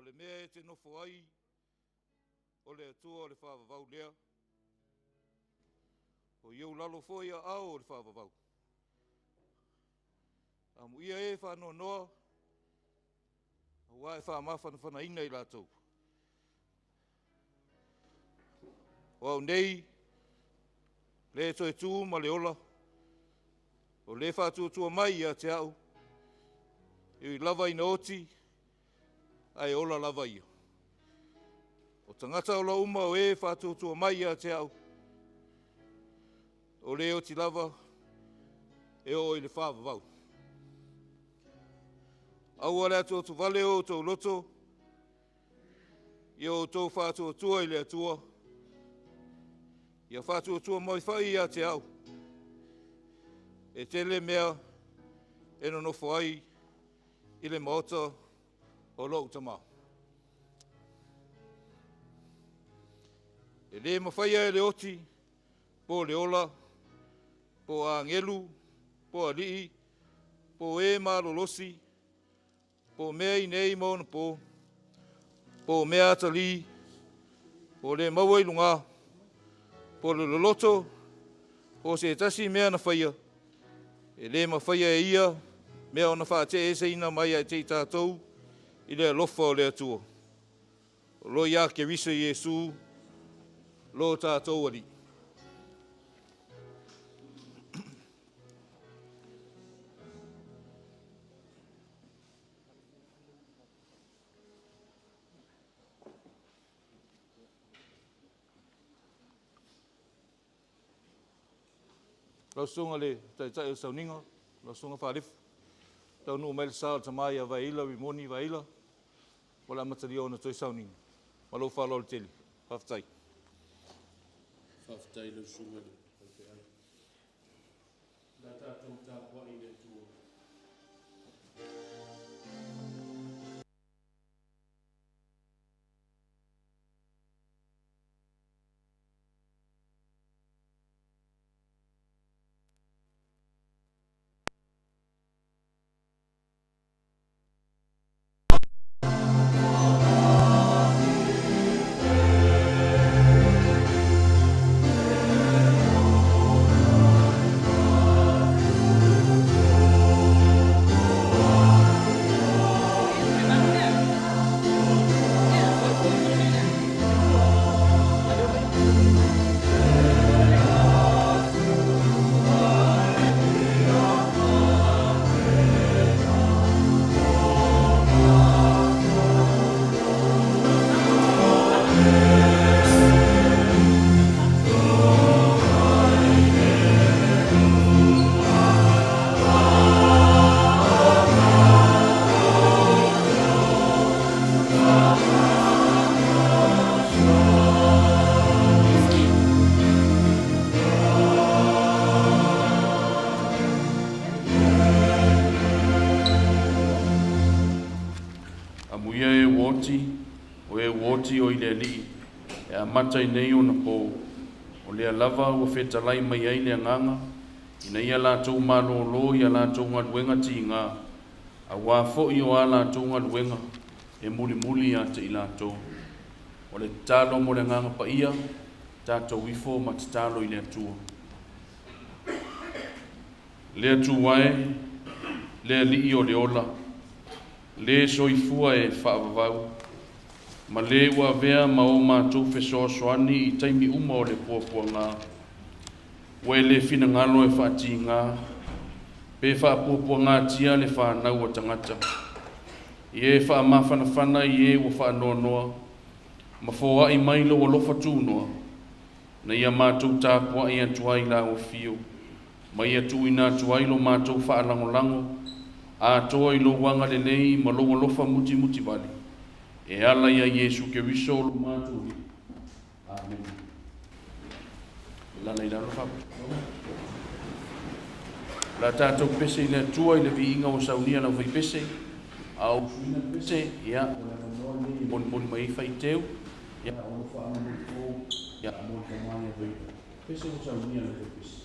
le mea e te nofo ai, o le Atua o le faavavau lea. O i ou lalo foi aao o le faavavau. Amuia e faanoanoa, aua e faamafanafanaina i latou. O au nei, le toe tu ma le ola, o le faatuatua mai ia te au, e ui lava ina oti, ae ola lava ia. O tagata ola uma o e faatuatua mai ia te au, o le oti lava e oo i le faavavau. Aua le atuatuvale o outou loto, ia outou faatuatua i le Atua, ia faatuatua mai foi ia te au. E tele mea e nonofo ai i le maota o lou Tama. E le mafaia e le oti, po o le ola, po o agelu, po o alii, po o e malolosi, po o mea i nei ma ona po, po o mea atalii, po o le maua i luga, po o le loloto, po o se tasi mea na faia, e le mafaia e ia mea ona faateeseina mai ia te i tatou i le alofa o le Atua, o lo o ia Keriso Iesu lo tatou Alii. Lau Susuga i le Taitai o le Sauniga, lau Susuga Faalefu, taunuu mai le sa o le tama ia Vaeila Rimoni Vaeila mo le amatalia o ona toe sauniga. Ma lou faaaloalo tele. Faafetai. Faafetai i lau susuga i le faifeau. O le a tatou tapuai i le Atua. Amuia e ua oti, o e ua oti o i le Alii, e amata i nei ona po, o lea lava ua fetalai mai ai le Agaga, ina ia latou malōlō i a latou galuega tigā, auā foi o a latou galuega e mulimuli ia te i latou. O le tatalo mo le Agaga Paia, tatou ifo ma tatalo i le Atua. Le Atua e, le Alii o le ola, le soifua e faavavau, ma le ua avea ma o matou fesoasoani i taimi uma o le puapuagā, ua e le finagalo e faatigā pe faapuapuagātia le fanau a tagata. Ia e faamafanafana i e ua faanoanoa, ma foai mai lou alofa tunoa, na ia matou tapuai atu ai i lau afio, ma ia tuuina atu ai lo matou faalagolago atoa i lou agalelei ma lou alofa mutimutivale, e ala iā Iesu Keriso lo matou Alii. Amene. Lala i lalo faapotopotoga. O le a tatou pese i le Atua i le viiga ua saunia e le aufaipese, a o usuina le pese, ia, o le avanoa lenei e molimoli mai ai faiteu, ia, o alofaaga mo le po, ia, mo le tama ia Vaila. Pese ua saunia e le aufaipese.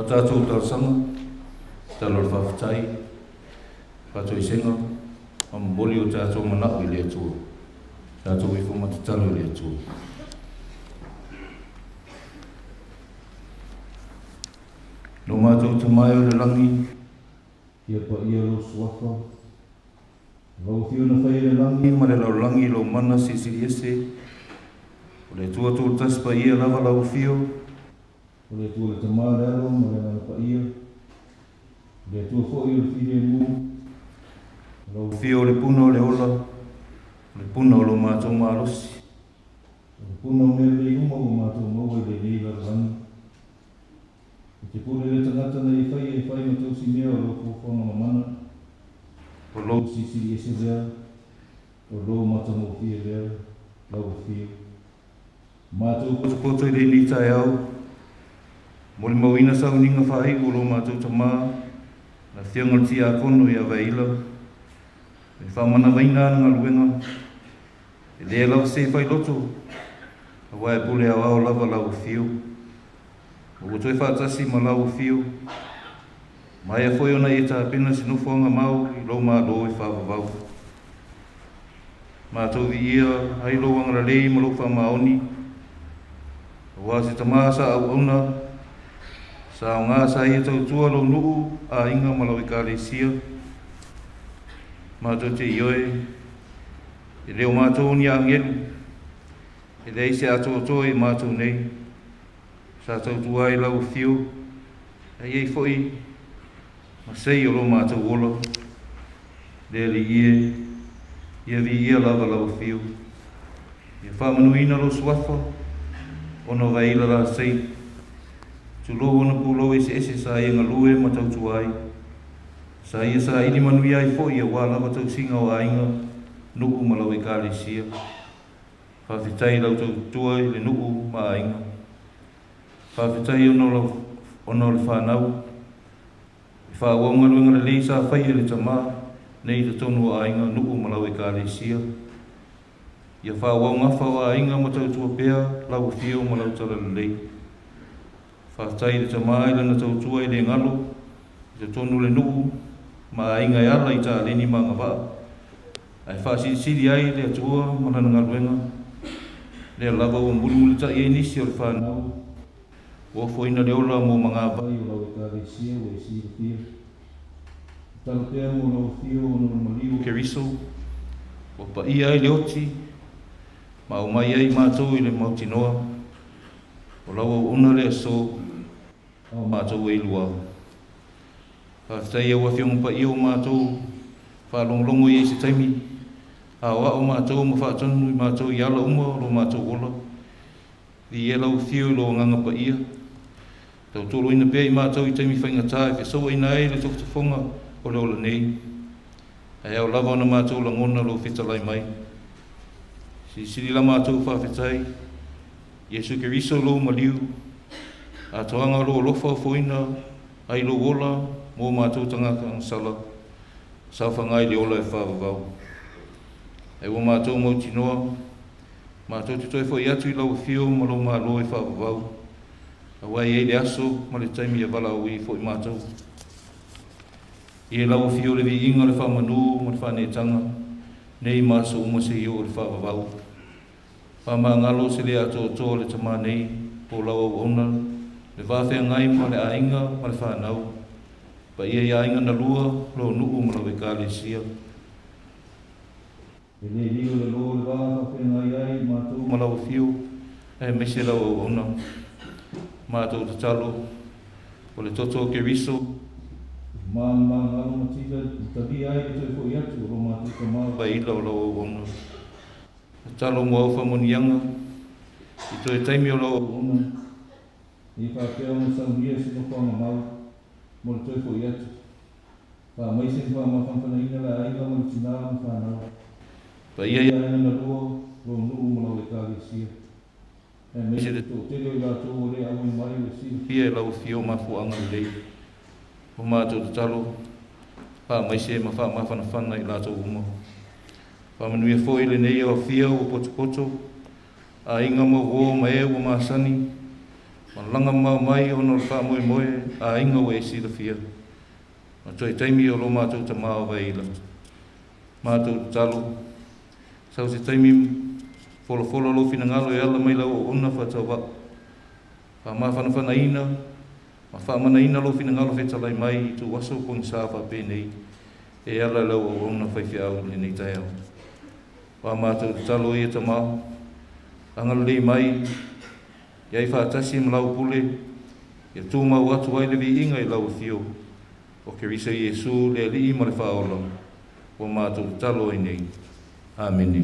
tatou talosaga, tatalo o le faafetai, faatoesega ma momoli o tatou manao i le Atua. Tatou ifo ma tatalo i le Atua. Lo matou Tama e o le lagi, ia paia lou suafa, lau afio na fai e le lagi ma le lalolagi lou mana silisili ese, o le Atua Toatasi paia lava lau afio, o le Atua le Tama le Alo ma le Agaga Paia, o le Atua foi o le filemu, lau afio o le puna o le ola, o le puna o lo matou malosi, o le puna o mea lelei uma ua matou maua i lenei lalolagi. E te pule le tagata na e faia e fai ma tausi mea o lou fuafuaga mamana, o lou silisili ese lea, o lou matagofie lea, lau afio. Matou potopoto i lenei taeao, molimauina sauniga faaiu o lo matou tama, le afioga i le Tiakono ia Vaila, e faamanavaina ana galuega, e lē lava se failoto, aua e pule aoao lava lau afio. Ua toe faatasi ma lau afio, maea foi ona e tapena se nofoaga mau i lou Malo e faavavau. Matou viia ai lou agalelei ma lou faamaoni, aua se tama sa auauna, sa aoga sa ia tautua lou nuu, aiga ma lau ekalesia. Matou te ioe, e le o matou ni agelu, e leai se atoatoa i matou nei, sa tautua ai lau afio, ae i ai foi ma sei o lo matou ola, le Alii e, ia viia lava lau afio. Ia faamanuina lou suafa, ona o Vaila Lasei, tulou ona pulou eseese sa ia galue ma tautua ai, sa ia saili manuia ai foi aua lava tausiga o aiga, nuu ma lau ekalesia. Faafetai i lau tautua i le nuu ma aiga. Faafetai ona o le fanau, e faaauau galuega lelei sa faia e le tama nei i totonu o aiga, nuu ma lau ekalesia. Ia faaauau gafa o aiga ma tautua pea lau afio ma lau talalelei. Faafetai i le tama i lana tautua e le galo i totonu o le nuu ma aiga e ala i taleni ma agavaa, ae faasilisili ai le Atua ma lana galuega, lea lava ua mulimulitai ai nisi o le fanau, ua ofoina le ola mo magavai o lau ekalesia ua e silafia. Tatalo pea mo lau afio ona o le maliu o Keriso, ua paia ai le oti, ma aumai ai matou i le mautinoa, o lau auauna le aso, a o matou e lua. Faafetai i au afioga paia ua matou faalogologo i ai se taimi, aoao matou ma faatonu i matou i ala uma o lo matou ola. Viia lau afio i lou Agaga Paia, tautualuaina pea i matou i taimi faigata e fesouaina ai le tofotofoga o le ola nei, ae ao lava ona matou lagona lou fetalai mai. Silisili la matou faafetai, Iesu Keriso lou maliu, atoaga o lou alofa ofoina ai lou ola mo matou tagata agasala, saofaga i le ola e faavavau. Ae ua matou mautinoa, matou te toe foi atu i lau afio ma lou Malo e faavavau, aua e i ai le aso ma le taimi e valaauina foi matou. Ia lau afio le viiga, le faamanu ma le faaneetaga, nei ma aso uma seia oo i le faavavau. Faamagalo se le atoatoa o le tama nei, po o lau auauna, le va feagai ma le aiga ma le fanau, paia i aiga na lua, lou nuu ma lau ekalesia. E le lilo le lo le va faafeagai ai matou ma lau afio, aemaise lau auauna. Matou tatalo, o le toto o Keriso, ma le magalo ma tila ma talia ai le toe foi atu o lo matou tama Vaila o lau auauna. Tatalo mo au faamanuiaga i toe taimi o lau auauna, ia faapea ona saunia se nofoaga mau mo le toe foi atu. Faamaise ma faamafanafanaina le aiga ma le tinā ma fanau, paia i aiga na lua, lou nuu ma lau ekalesia, aemaise le toatele o i latou ua le auai mai ua silafia e lau afio mafuaaga lelei. O matou tatalo, faamaise ma faamafanafana i latou uma. Faamanuia foi lenei aofia ua potopoto, aiga ma uō ma e ua masani, Malaga mamao mai ona o le faamoemoe aiga ua e silafia. Ma toe taimi o lo matou tamā o vai i la matou tatalo. Sau se taimi folafolo lou finagalo e ala mai lau auauna faatauvaa. Faamafanafanaina ma faamanaina lou finagalo fetalai mai i ituaso pogisā faapenei e ala i lau auauna faifeau i lenei taeao. O a matou tatalo ia tamā, agalelei mai ia i faatasi ma lau pule, ia tumau atu ai le viiga i lau afio o Keriso Iesu le Alii ma le Faaola, ua matou tatalo ai nei. Amene.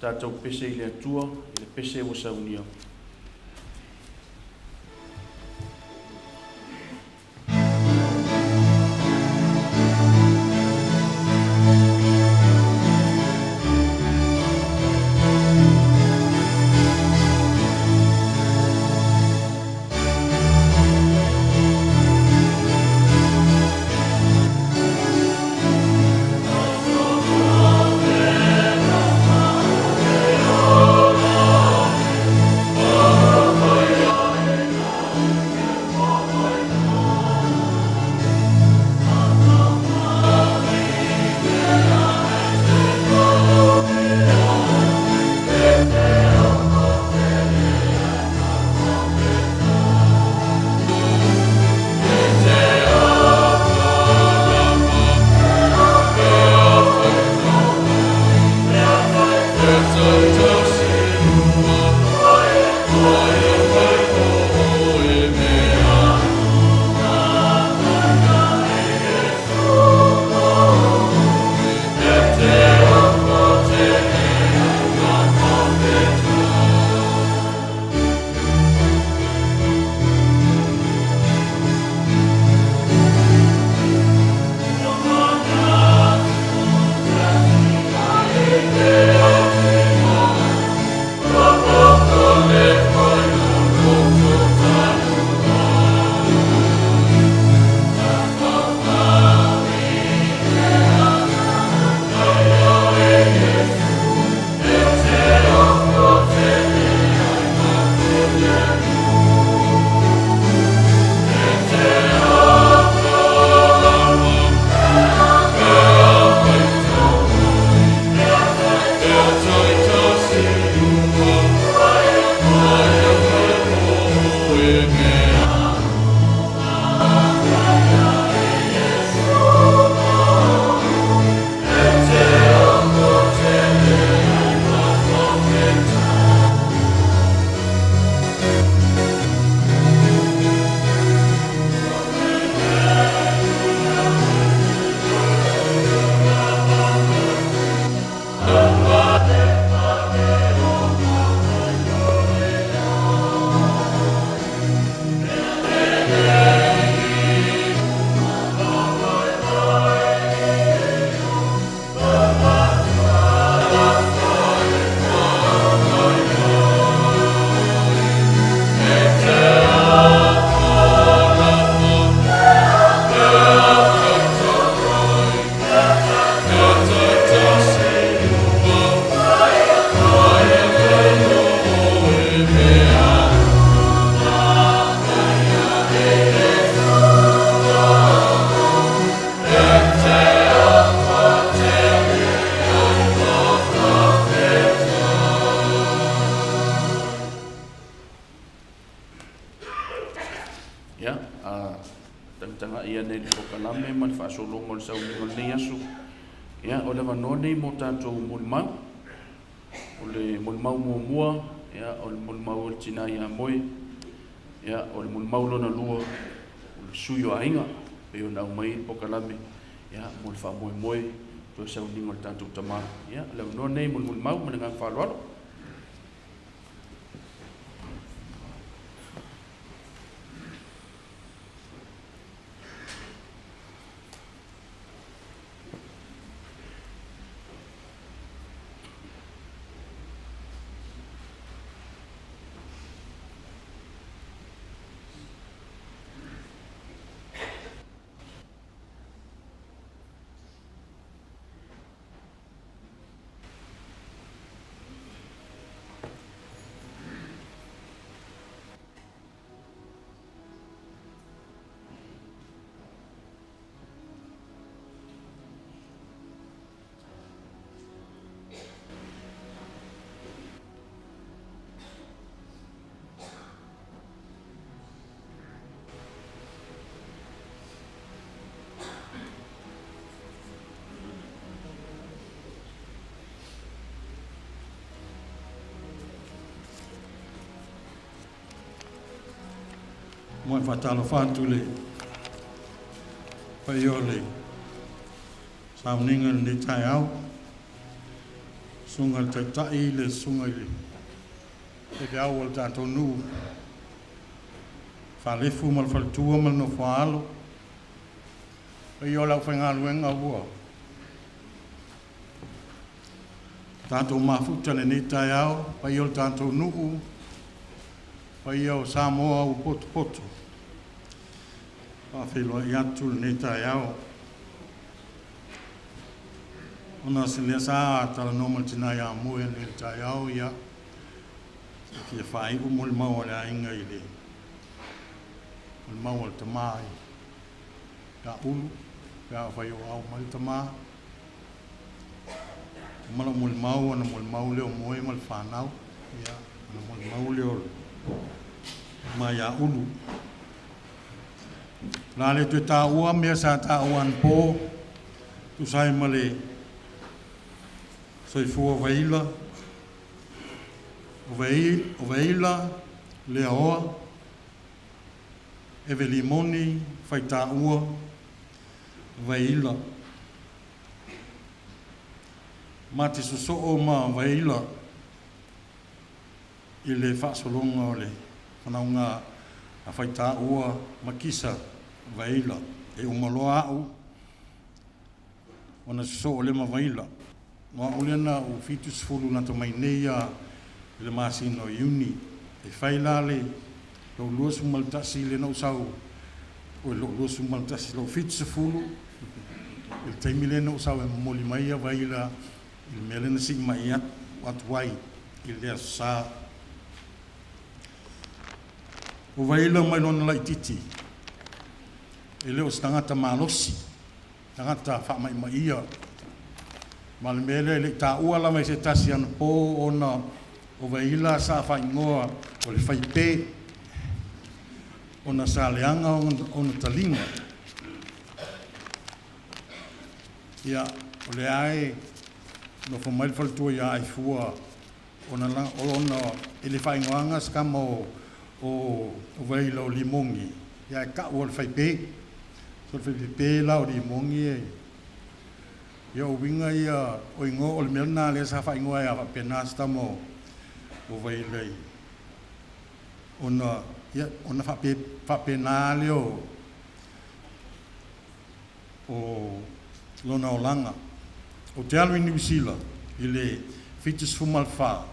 Tatou pese i le Atua i le pese ua saunia. Ia, a tagatagai nei le polokalame ma le faasologa o le sauniga o lenei aso. Ia, o le avanoa nei mo tatou molimau. O le molimau muamua, ia, o le molimau o le tina ia Moe. Ia, o le molimau lona lua, o le sui o aiga, pei ona aumai le polokalame, ia, mo le faamoemoe, toe sauniga o le tatou tamā. Ia, o le avanoa nei mo le molimau ma le agaga faaaloalo. Mo e faatalofa atu le paia o le sauniga i lenei taeao, susuga i le Taitai, le susuga i le faifeau o le tatou nuu, Faalefu ma le faletua ma le nofo-a-alo, paia o le aufaigaluega ua tatou mafuta i lenei taeao, paia o le tatou nuu, paia o Samoa ua potopoto. E faafeiloai atu i lenei taeao. Ona o lea sa talanoa ma le tina ia Moe nei i le taeao, ia, e fia faaiu molimau a le aiga i le molimau a le tama ia Ulu, pe afai o au mai le tama. Ma lau molimau, ona molimau lea o Moe ma le fanau, ia, ona molimau lea o le tama ia Ulu. O le a le toe taua mea sa taua anapo, tusa ai ma le soifua o Vaila, o Vaila Leaoa, Eve Limoni, Faitaua, Vaila. Ma te sosoo ma Vaila i le faasologa o le fanauga a Faitaua ma Kisa Vaila. E uma loa au ona sosoo lea ma Vaila. O au lea na ou 70 lata mai nei ia i le masina o Iuni. E fai la le lou 21 lea na ou sau, oi lou 21, lou 70 i le taimi lea na ou sau e momoli mai ia Vaila i le mea lea na sii mai atu ai i le aso Sa. O Vaila mai lona laititi, e le o se tagata malosi, tagata faamaimaia. Ma le mea lea e le i taua lava i se tasi anapo ona o Vaila sa faaigoa o le faipe, ona sa leaga ona taliga. Ia, o lea e nofo mai le faletua ia Aifua, ona e le faaigoaga se kama o Vaila o Limogi, ia e tau o le faipe. So le faipepe la o Limogi e, ia o uiga ia o igoa o le mea lena lea sa faaigoa ai a faapena se tama o Vaila i ona, ia, ona faapena lea o lona olaga. Ou te alu i Niu Sila i le 74,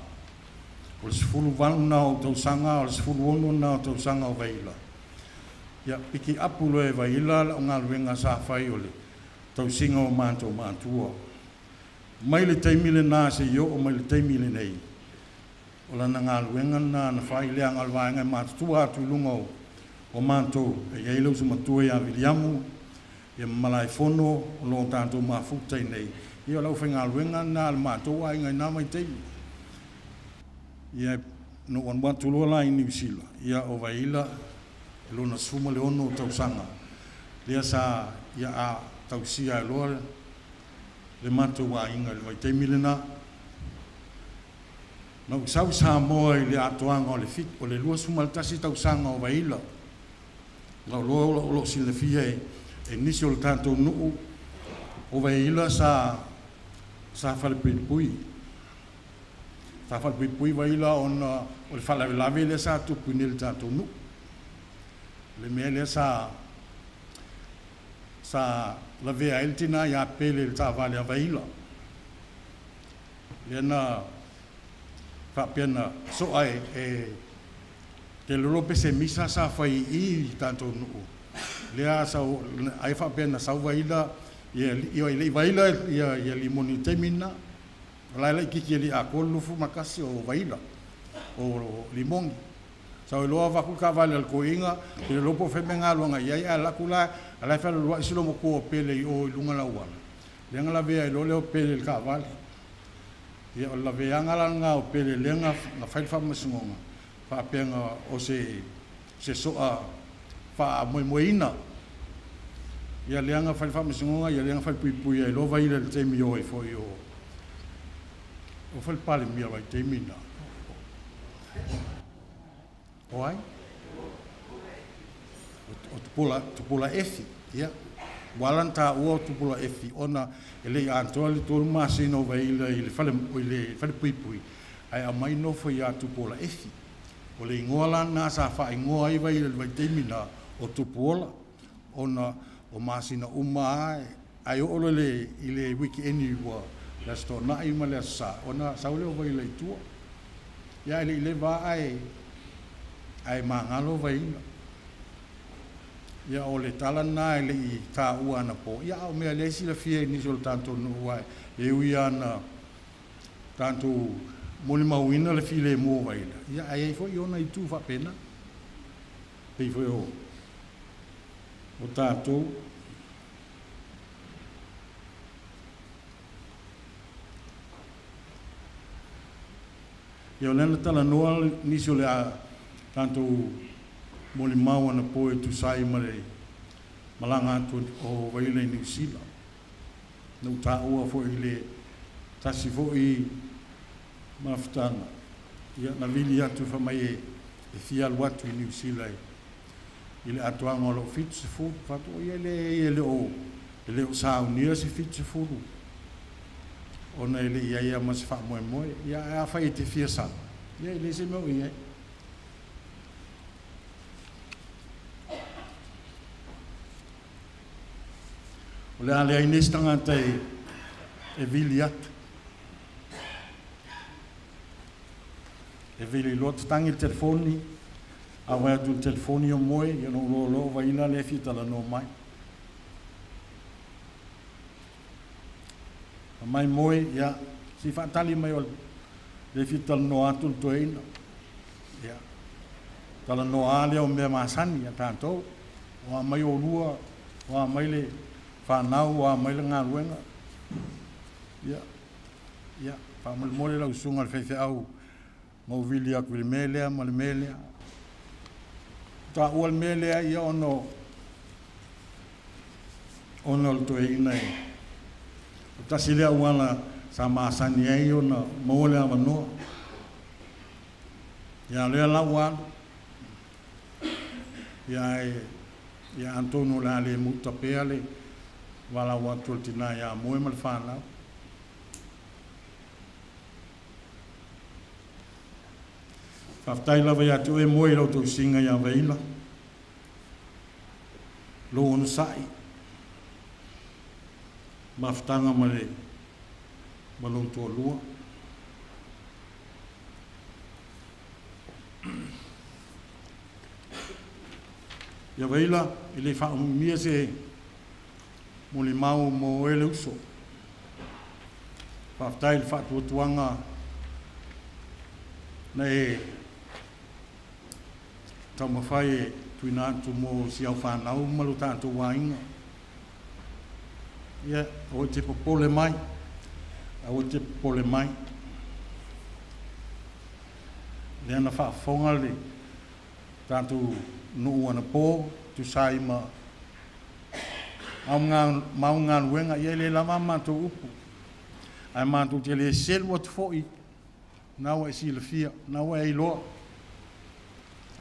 o le 18 na o tausaga, o le 16 na o tausaga o Vaila. Ia, piki apu loa e Vaila lau galuega sa fai o le tausiga o matou matua. Mai le taimi lena seia oo mai le taimi lenei, o lana galuega lena na fai leaga o le vaega e matutua atu i luga o matou, e i ai le uso matua ia Viliamu, ia ma Malaefono o lo o tatou mafuta i nei, ia o le aufaigaluega lena a le matou aiga i na vaitaimi. Ia, na ou alu atu loa la i Niu Sila, ia o Vaila i lona 16 tausaga, lea sa ia a tausia ai loa le matou aiga i le vaitaimi lena. Na ou sau i Samoa i le atoaga o le fit, o le 21 tausaga o Vaila. Lau loa o loo silafia e nisi o le tatou nuu, o Vaila sa falepuipui. Sa falepuipui Vaila ona o le faalavelave lea sa tupu i nei i le tatou nuu. Le mea lea sa lavea ai le tina ia Pele i le taavale a Vaila. Lea na faapea na soa e te lolo pese misa sa fai i tatou nuu. Lea sau ai faapea na sau Vaila ia ia le Vaila ia ia Limoni i le taimi lena. O la e laitiiti e le i atoa le 21 o Vaila o Limogi. Sau ai loa avatu le taavale a le toeaina, le iloa po o fea le mea na alu agai i ai, ae alu atu la, a o la e fealualuai si olomatua o Pele i o i luga o le auala, lea na lavea ai loa lea o Pele i le taavale. Ia o le laveaga la lena o Pele lea na fai le faamasinoga, faapea na o se soa faamoemoeina. Ia lea na fai le faamasinoga, ia lea na falepuipui ai loa Vaila i le taimi o ai foi o fale Palemia vaitaimi na. O ai? O Tupuola Efi. Ia, ua ala ona taua o Tupuola Efi ona e le i atoa le 3 masina o Vaila i le fale i le falepuipui ae aumai nofo ia Tupuola Efi. O le igoa la lena sa faaigoa ai Vaila i le vaitaimi na o Tupuola ona o masina uma lava ae oo loa i le weekend ua le Aso Toonai ma le Aso Sa ona sau lea o Vaila i tua. Ia ae le i leva ae magalo Vaila. Ia o le tala lena e le i taua anapo, ia a o mea o lea e silafia e nisi o le tatou nuu aua e ui lava ina tatou molimauina le filemu o Vaila, ia ae i ai foi ona itu faapena. Pei foi o tatou. Ia o lea na talanoa nisi o le a tatou molimau anapo e tusa ai ma le malaga atu o Vaila i Niu Sila. Na ou taua foi i le tasi foi mafutaga, ia na vili atu fai mai e fia alu atu i Niu Sila i le atoaga o lou 70. Fai atu, ia leai, e le o saunia se 70 ona e le i ai lava ma se faamoemoe. Ia ae afai e te fia sau, ia e leai se mea o i ai. O le a leai nisi tagata e vili atu. E vili loa tatagi le telefoni, a vaai atu i le telefoni o moe, ia ona ou iloa loa o Vaila lea e fia talanoa mai. Fai mai moe, ia, se i faatali mai o le fia talanoa atu le toeaina. Ia, talanoa lava lea o mea masani a tatou. O a mai olua, o a mai le fanau, o a mai le galuega. Ia, ia, faamolemole lau susuga i le faifeau ma ou vili atu i le mea lea ma le mea lea. Taua le mea lea ia ona o le toeaina e o tasi lea auala sa masani ai ona maua le avanoa. Ia o lea la ua alu. Ia ae ia atonu o le a le muta pea le valaau atu o le tina ia Moe ma le fanau. Faafetai lava ia te oe Moe i lau tausiga ia Vaila, lou onosai, mafutaga ma lou toalua. Ia Vaila, e le faaumiumia se molimau mo oe le uso. Faafetai i le faatuatuaga na e taumafai e tuuina atu mo si au fanau ma lo tatou aiga. Ia, aua e te popole mai, aua e te popole mai. Lea na faafofoga le tatou nuu anapo, tusa ai ma mau galuega, ia e le lava a matou upu. Ae matou te le selu atu foi, na ua e silafia, na ua e iloa.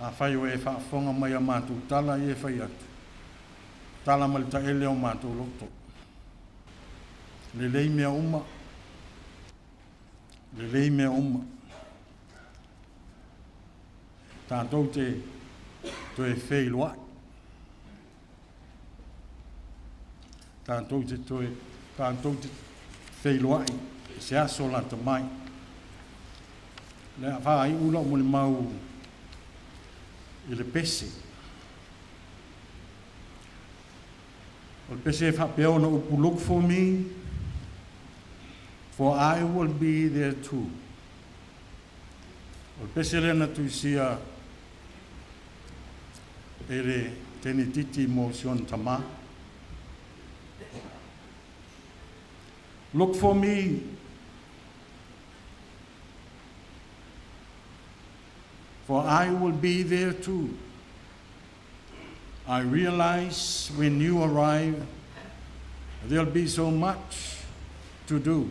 Afai o e faafofoga mai a matou tala ia e fai atu, tala ma le taele o matou loto. Lelei mea uma, lelei mea uma. Tatou te toe feiloai. Tatou te feiloai i se aso lata mai. Le a faaiu lau molimau i le pese. O le pese e faapea ona upu, "Look for me, for I will be there too." O le pese lea na tuisia e le tenititi mo si ona tamā. Look for me, for I will be there too. I realize when you arrive, there'll be so much to do.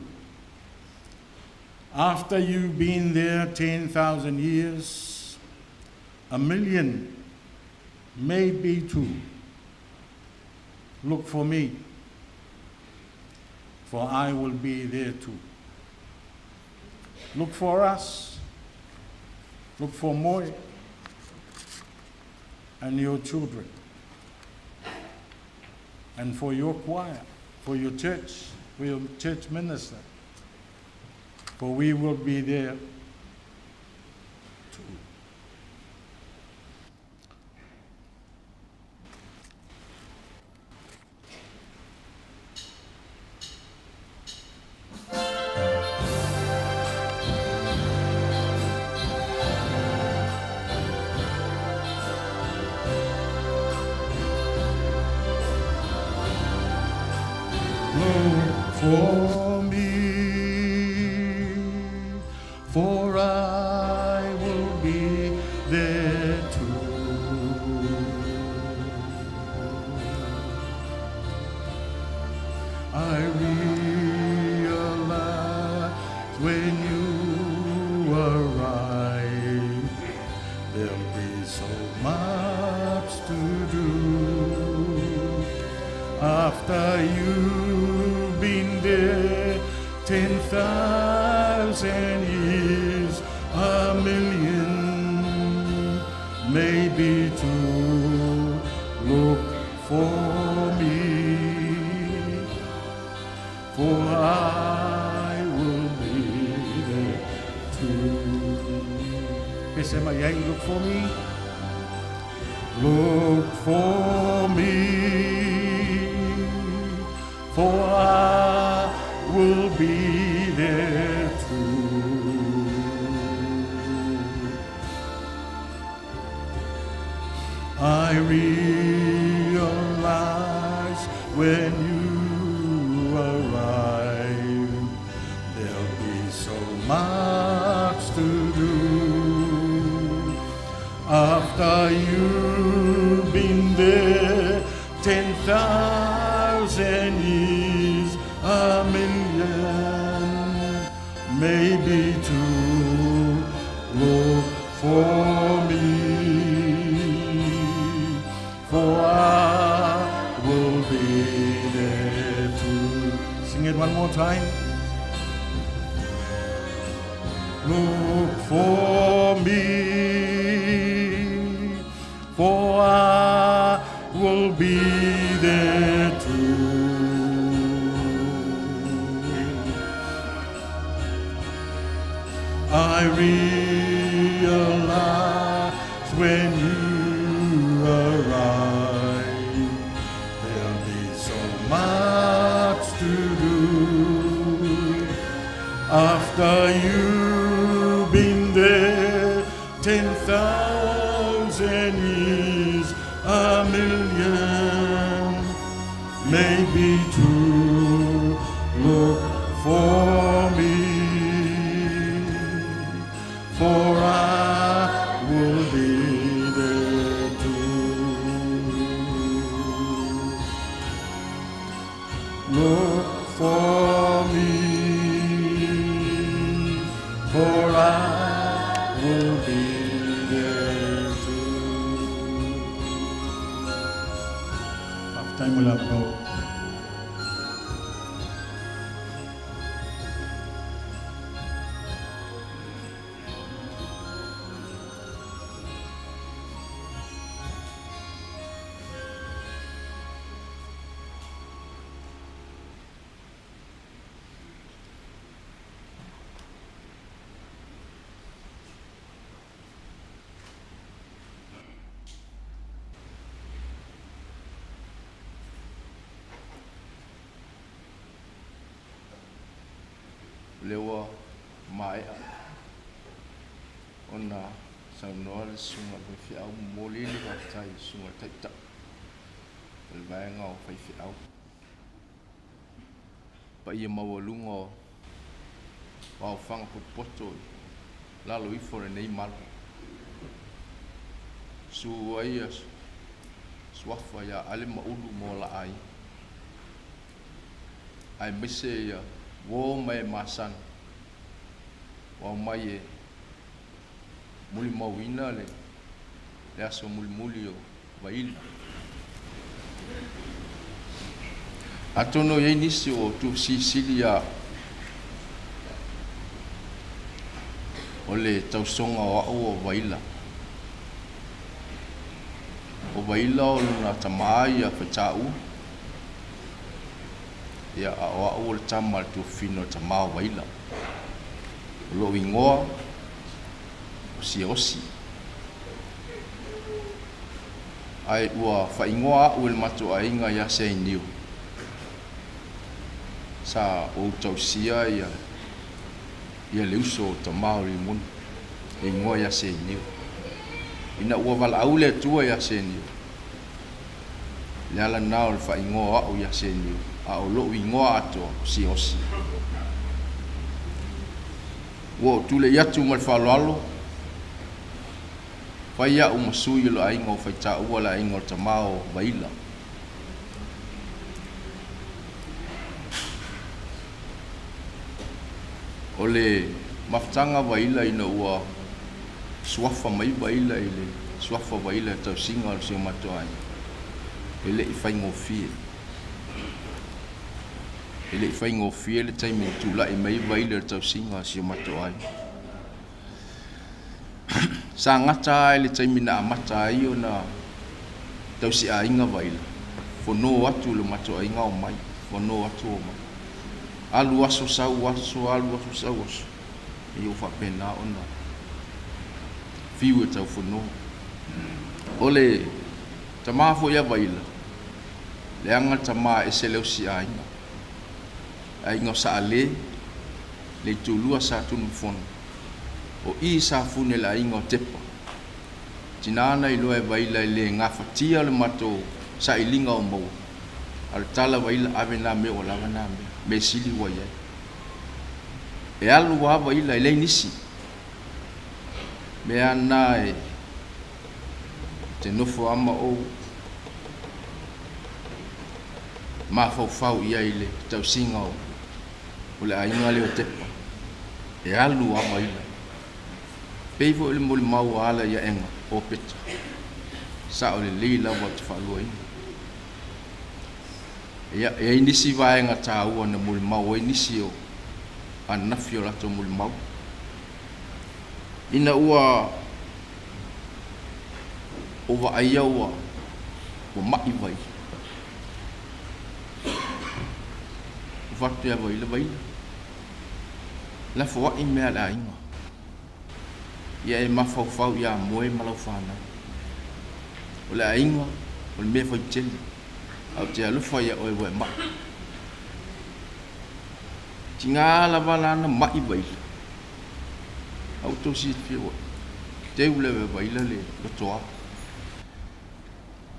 After you've been there 10,000 years, 1 million maybe two. Look for me, for I will be there too. Look for us. Look for Moe and your children, and for your choir, for your church, for your church minister, for we will be there too. Look for me, for I will be there too. I realize when you arrive, there'll be so much to do. After you've been there 10,000 years, a million, maybe two. Look for me, for I will be there too. Look for me. Look for me, for I will be there too. I realize when you arrive, there'll be so much to do. After you've been there 10,000 years, a million, maybe two. Look for me, for I will be there too. Sing it one more time. Look for me, for I will be there too. I realize when you arrive, there'll be so much to do. After you've been there 10,000 years, a million, maybe two. Look for me, for I will be there too. Look for me, for I will be there too. Faafetai mo le avanoa. Lea ua maea ona saunoa le susuga i le faifeau, momoli le faafetai i le susuga i le Taitai o le vaega o faifeau. Paia maualuga o aofaga potopoto i lalo ifo o lenei malu. Su ai ia suafa ia Ale ma Ulu mo laai. Aemaise ia uo ma e masani ua aumai e mulimauina le, le aso mulimuli o Vaila. Atonu e i ai nisi o tuufesilisili ia o le tausoga o a'u o Vaila. O Vaila o lona tamā ia Faitaua, ia a o a'u o le tama a le tuafafine o le tamā o Vaila. O lo'u igoa o Siaosi. Ae ua faaigoa a'u e le matou aiga iā Seainiu. Sa ou tausia ia ia le uso o tamā o Rimoni, e igoa iā Seainiu. Ina ua valaau le Atua iā Seainiu, le ala lena o le faaigoa o a'u iā Seainiu, a o lo'u igoa atoa o Siaosi. Ua ou tulai atu ma le faaaloalo, Fai a'u ma sui o le aiga o Faitaua, le aiga o le tamā o Vaila. O le mafutaga Vaila ina ua suafa mai Vaila i le suafa Vaila i tausiga o si o matou aiga, e le i faigofie. E le i faigofie le taimi e tulai mai Vaila i le tausiga o si o matou aiga. Sa gata lava i le taimi na amata ai ona tausiaiga Vaila, fono atu le matou aiga omai, fono atu omai. Alu aso sau aso, alu aso sau aso, ia ua faapena ona fiu e tau fono. O le tama foi a Vaila, leaga le tama e ese le ausiaiga, aiga o Saale, le itulua sa Tunumafono, o i sa fune le aiga o Tepa. Tina na iloa e Vaila e le gafatia le matou sailiga o maua, a o le tala Vaila ave na mea ua lava na mea, mea sili ua i ai. E alu lava Vaila e leai nisi. Mea na e te nofo lava ma ou mafaufau i ai i le tausiga o o le aiga lea o Tepa, e alu lava Vaila. Pei foi o le molimau a ala i aega o Peta, sao lelei lava ou te faaluaina. Ia, e i ai nisi vaega taua na molimau ai nisi o ananafi o latou molimau. Ina ua ou vaaia ua ma'i Vaila, Ua fatu ia Vaila, Vaila, lafoai mea a le aiga. Ia e mafaufau ia moe ma lau fanau. O le aiga, o le mea faitele, ae ou te alofa ia oe ua e mai. Tiga lava la na mai Vaila. A ua tou silafia ua teu le Vaila le lotoa.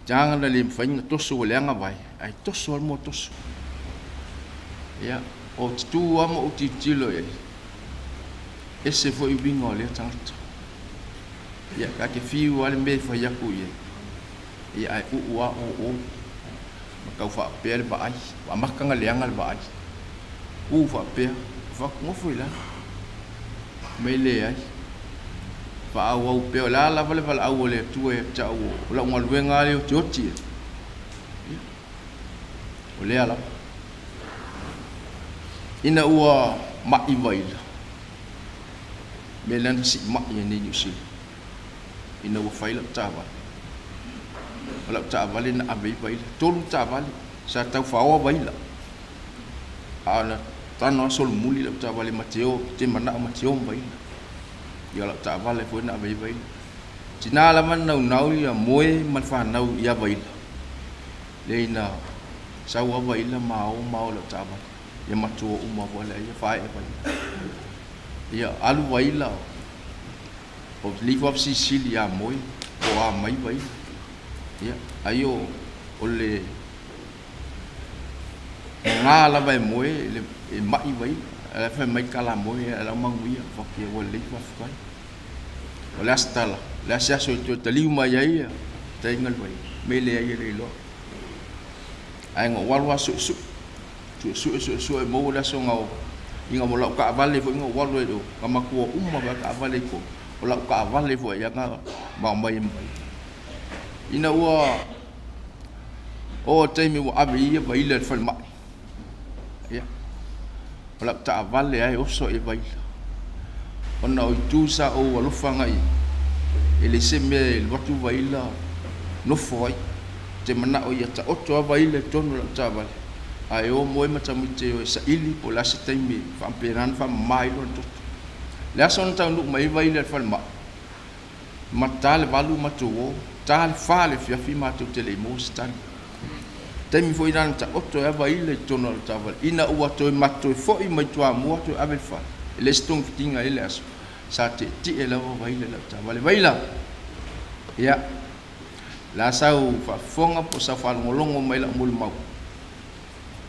Taga na le mafai ona toso ua leaga vae, ae toso lava le moa toso. Ia, o te tu lava ma ou tilotilo i ai, ese foi uiga o lea tagata. Ia, ta te fiu lava le mea e fai atu i ai, ia ae uu lava o o ma tau faapea le vaai, ua amata ona leaga le vaai. Uu faapea, fai atu, nofo i lalo. Mai leai. Faaauau pea, o le a lava le valaau a le Atua ia te au, o lau galuega lava lea ou te oti ai. Ia, o lea lava. Ina ua ma'i Vaila, mea lea na siimai ai nei Niu Sila, ina ua fai lau taavale. O lau taavale na ave ai Vaila, 3 taavale, sa tau faoa Vaila. A na tago lava solomuli lau taavale ma te o, te manao ma te o ma Vaila. Ia o lau taavale foi na ave ai Vaila. Tina lava na naunau ia moe ma le fanau ia Vaila. Lea ina sau lava Vaila ma o ma o i lau taavale. Ia matua uma foi lea ia faaee Vaila. Ia alu Vaila o le ifo lava silisili ia moe po o a mai Vaila. Ia ai o o le Gā lava e moe e ma'i Vaila, ae la e fai mai kala moe ae la manuia, faki ua lelei faafetai. O le a se tala, o le a se aso e toe taliu mai ai ia taiga le Vaila, me leai e le iloa. Ae na ou alu lava suesue, suesue, suesue maua le aso na o, ina ua lau taavale foi na ou alu ai i o, na matua uma lava taavale i totonu, o lau taavale foi ia na ma omai ai ma Vaila. Ina ua oo le taimi ua ave ia Vaila i le falemai, ia, o lau taavale lava e oso ai e Vaila, ona o itu sa ou alofa agai i ai, e leai se mea e alu atu Vaila nofo ai. Ou te manao ia taoto lava Vaila i totonu o lau taavale, ae o moe ma tamaiti e o e saili po o le a se taimi e faapena ona faamama ai lona toto. O le aso na taunuu mai ai Vaila i le falemai, Ma ta le 8 matou o, ta le 4 le afiafi matou te le i maua se tali. Taimi foi lena na taoto ai a Vaila i totonu o lau taavale ina ua toe matou toe foi mai Toamua toe ave i le fale. E leai se togafitiga i le aso, sa tietie lava Vaila i lau taavale. Vaila! Ia, o le a sau faafofoga po o sau faalogologo mai i lau molimau?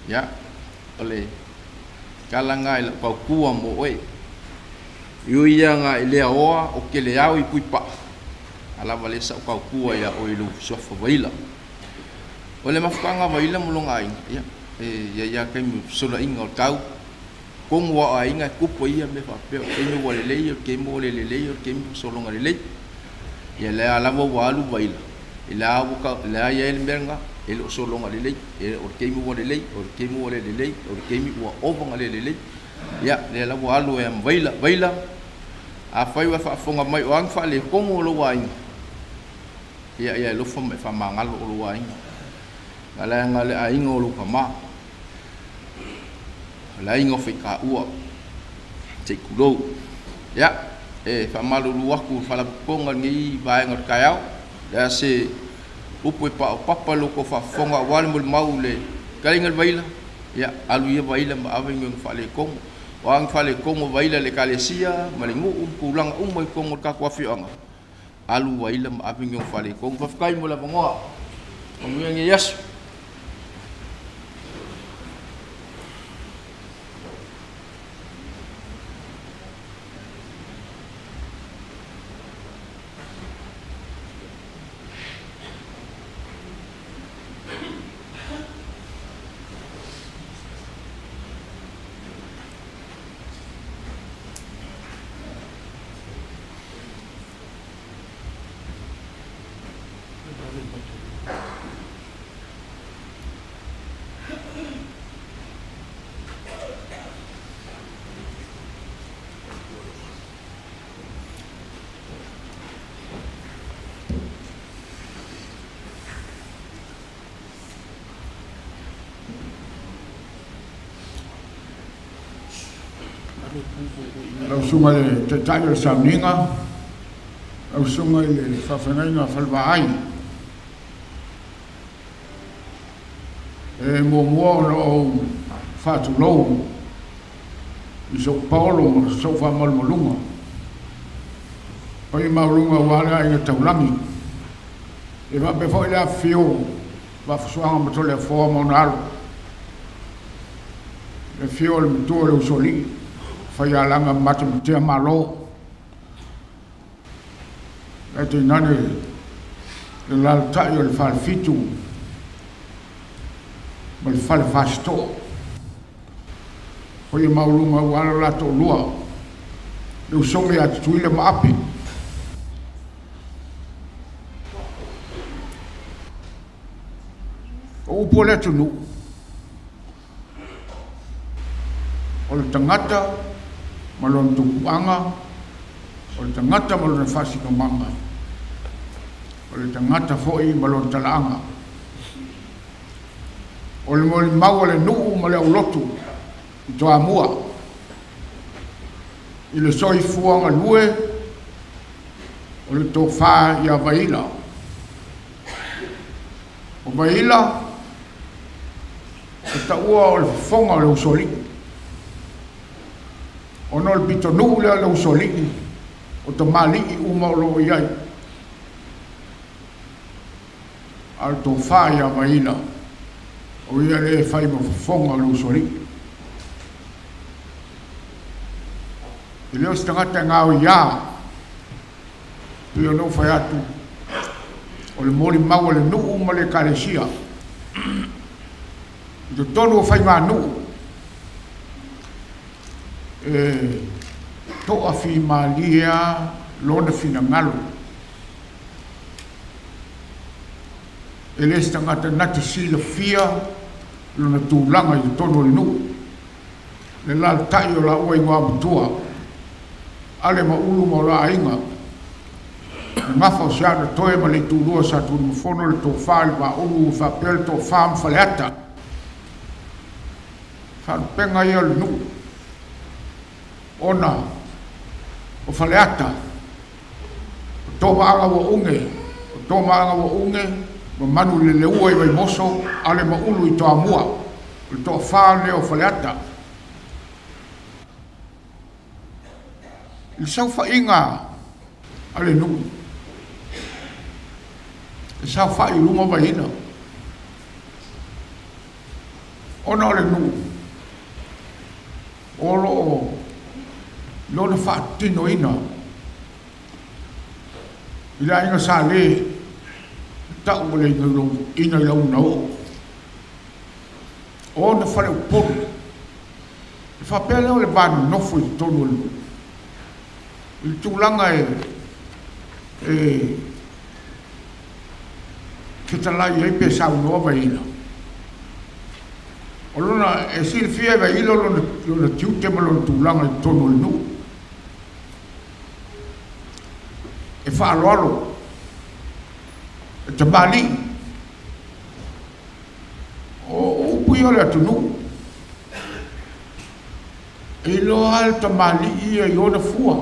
Ia, o le tala lena i lau tautua mo oe. E ui ia na i le aoa o ke le ao i Puipaa, a lava lea sa ou tautua ia oe i lou suafa Vaila. O le mafutaga Vaila ma lona aiga, ia, e i ai lava taimi o fesolaiga o le tau, tonu lava o aiga e tupu ai ia mea faapea, o le taimi ua lelei, o le taimi ua le lelei, o le taimi ua sologa lelei. Ia lea lava ua alu Vaila, e lea ua lea i ai le mea lena, e le o sologa lelei, o le taimi ua lelei, o le taimi ua le lelei, o le taimi ua ova na le lelei. Ia, lea la ua alu ai ma Vaila. Vaila, afai ua e faafofoga mai o a ni faaletonu o lou aiga, ia, ia e alofa ma e faamagalo o lou aiga. Leaga le aiga o lou tama, o le aiga o Faitaua, se i tulou. Ia, e faamalulu atu i le Faalapotopotoga i lenei vaega o le taeao, o le a se upu e paopapa i lo outou faafofoga aua le molimau i le fetalaiga i le Vaila, Ia, alu ia Vaila ma ave ni ona faaletonu. O a ni faaletonu o Vaila i le Ekalesia ma le nuu ma tulaga uma i totonu o le tatou afioaga, alu Vaila ma ave ni ona faaletonu. Faafetai mo le avanoa. Manuia lenei aso. Lau Susuga i le Taitai o le Sauniga, lau Susuga i le Faafeagaiga Falevaai, e muamua ona ou faatulou i sou paolo ma sou faamalumaluga, paia maualuga aua le aiga taulagi. E faapea foi le afifio o Vaafusuaga ma Toleafoa ma ona alo, le afio o le matua o le Usoalii, Faialaga ma Matematea Malo, ae tainane le alaalatai o le Falefitu ma le Fale Fasitoo. Paia maualuga aua lo la toalua, le usoga ia Tutuila ma Ape. O upu a le atunuu, o le tagata ma lona tupuaga, o le tagata ma lona faasinomaga, o le tagata foi ma lona talaaga. O le molimau a le nuu ma le aulotu i Toamua i le soifua galue o le tofa ia Vaila. O Vaila, e taua o le fofoga o le usoalii. Ona o le pitonuu lea o le usoalii, o tamalii uma o lo o i ai. A o le tofa ia Vaila, o ia lea e fai ma fofoga o le usoalii. E le o se tagata e gaoiā, pei ona ou fai atu, o le molimau a le nuu ma le Ekalesia i totonu o faiganuu e toafimalie lava lona finagalo. E le se tagata na te silafia lona tulaga i totonu o le nuu, le alaalatai o laua igoamatua, Ale ma Ulu ma o la aiga, le gafa o Seanatoe ma le itulua o Satunumafono, le tofa i le Vaaulu faapea le toafa ma Faleata. Faalupega ia o le nuu, ona o Faleata, o Tomaaga ua uge, o Tomaaga ua uge ma Manuleleua i Vaimoso, Ale ma Ulu i Toamua, o le toafa lea o Faleata. I le saofaiga a le nuu, e saofai i luga Vaina, ona o le nuu o lo o lona faatinoina i le aiga Sale tau o le ina i launa oo o ona faleupolu. E faapea lea o le va nonofo i totonu o le nuu i le tulaga e fetalai ai pe saunoa Vaila. O lona, e silafia e Vaila lona, lona tiute ma lona tulaga i totonu o le nuu. E faaaloalo, e tamalii. O upu ia o le atunuu. E iloa lava le tamalii ia i ona fua.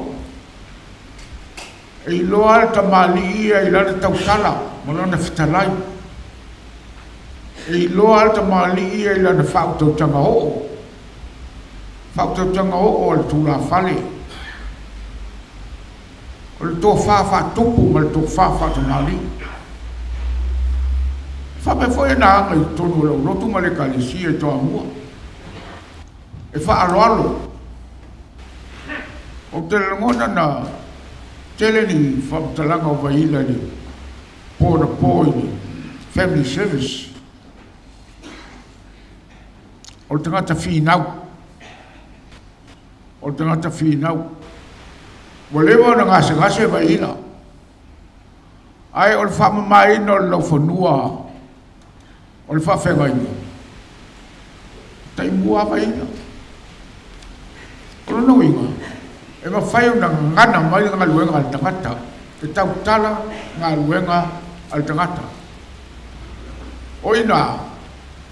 E iloa le tamalii ia i lana tautala ma lana fetalai. E iloa le tamalii ia i lana faautautaga oo, faautautaga oo a le tulafale. O le tofa faatupu ma le tofa faatamalii. E faapea foi ona aga i totonu o lau lotu ma le Ekalesia i Toamua. E faaaloalo. Ou te lagona na tele ni faamatalaga o Vaila i le po na po i le family service. O le tagata finau. O le tagata finau. Ua leva ona gasegase Vaila. Ae o le faamamaina o le laufanua o le faafeagaiga, taimua lava ia. O lona uiga, e mafai ona gagana mai le galuega a le tagata, e tautala galuega a le tagata. O i ina,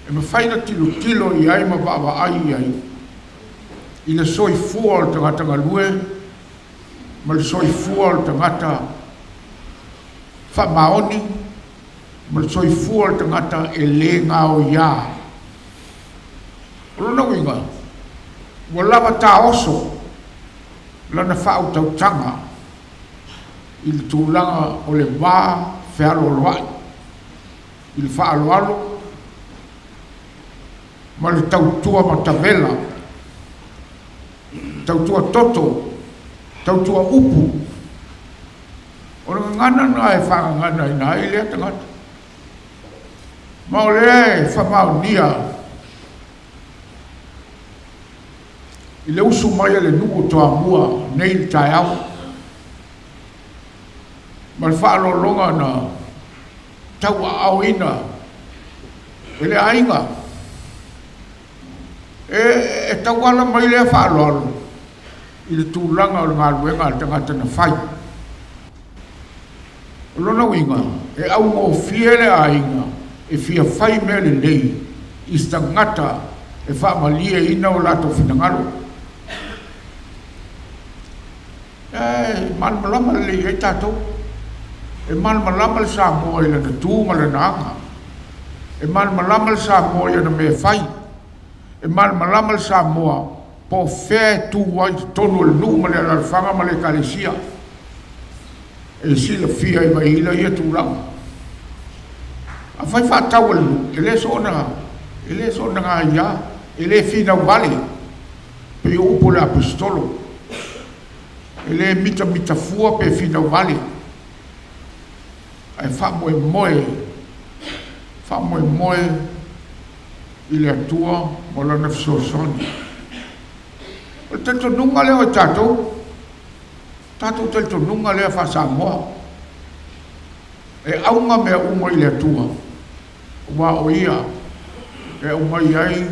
e mafai ona tilotilo i ai ma vaavaai i ai i le soifua o le tagata galue ma le soifua o le tagata faamaoni ma le soifua o le tagata e le gaoiā. O lona uiga, ua lava taoso lana faautautaga i le tulaga o le va fealoaloai, i le faaaloalo ma le tautua matavela, tautua toto, tautua upu. O le gagana lena e faagaganaina ai lea tagata. Ma o lea e faamaonia i le usu mai a le nuu o Toamua nei i le taeao, ma le faaaloaloga na tauaaoina e le aiga. E tauala mai lea faaaloalo i le tulaga o le galuega a le tagata na fai. O lona uiga, e augofie le aiga e fia fai mea lelei i se tagata e faamalieina o latou finagalo. E malamalama lelei ai tatou. E malamalama le Samoa i lana tu ma lana aga. E malamalama le Samoa i ana mea e fai. E malamalama le Samoa po o fea e tu ai i totonu o le nuu ma le alaalafaga ma le Ekalesia. E silafia e Vaila ia tulaga. Afai faatau a le nuu, e le soona, e le soona gaia, e le finau vale, pei o upu a le Aposetolo. E le mitamita fua pe finau vale, ae faamoemoe, faamoemoe i le Atua ma Lana fesoasoani. O le talitonuga lea o i tatou, tatou talitonuga lea faa-Samoa, e auga mea uma i le Atua. Aua o Ia e aumai ai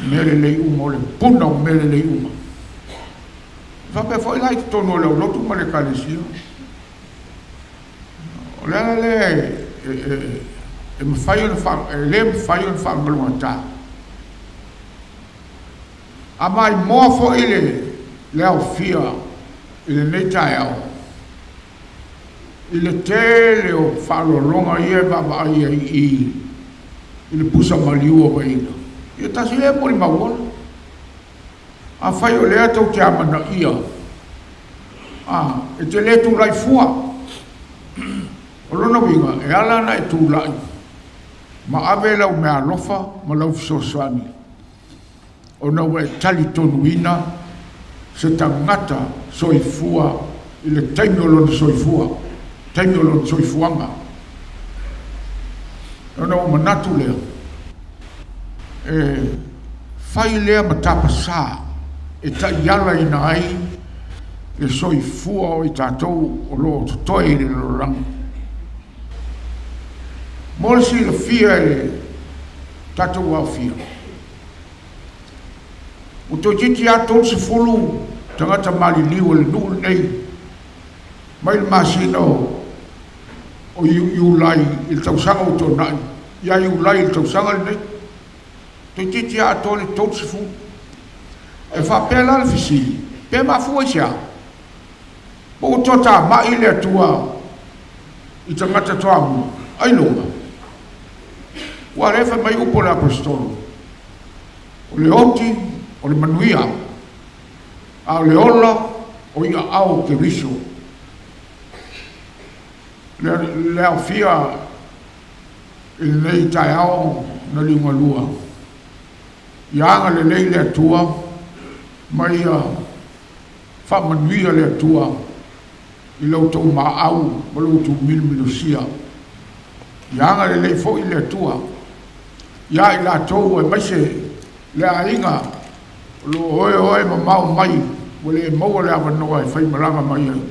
mea lelei uma, o le puna o mea lelei uma. E faapea foi la i totonu o le aulotu ma le Ekalesia. O le ala lea e mafai ona faa, e le mafai ona faagalugata. A maimoa foi le, le aofia i lenei taeao, i le tele o faaaloaloga ia e vaavaai ai i i i le pusa maliu o Vaina, ia tasi lea molimau ola. Afai o lea tou te amanaia, a, e te le tulai fua. O lona uiga, e ala ona e tulai ma ave lau meaalofa ma lau fesoasoani, ona ua e talitonuina se tagata soifua i le taimi o lona soifua, taimi o lona soifuaga. Ona ou manatu lea, e fai lea ma tapasā e taialaina ai le soifua o i tatou o lo o totoe i le lalolagi. Mo le silafia e le tatou aofia, ua toeitiiti lava 30 tagata maliliu o le nuu lenei mai le masina o Iulai i le tausaga ua tuanai, ia Iulai i le tausaga lenei, toeitiiti lava atoa le 30. E faapea la le fesili, pe mafua i se a? Po ua toatamai le Atua i tagata toamua? Ailoga. Aua o lea e fai mai upu a le Aposetolo, o le oti o le manuia, a o le ola o i aao o Keriso. Le, le aofia i lenei taeao na liugalua, ia agalelei le Atua ma ia Faamanuia le Atua i lo outou maau ma lo outou milomilosia. Ia agalelei foi le Atua iā i latou aemaise le aiga o lo o oeoe mamao mai ua le maua le avanoa e faimalaga mai ai.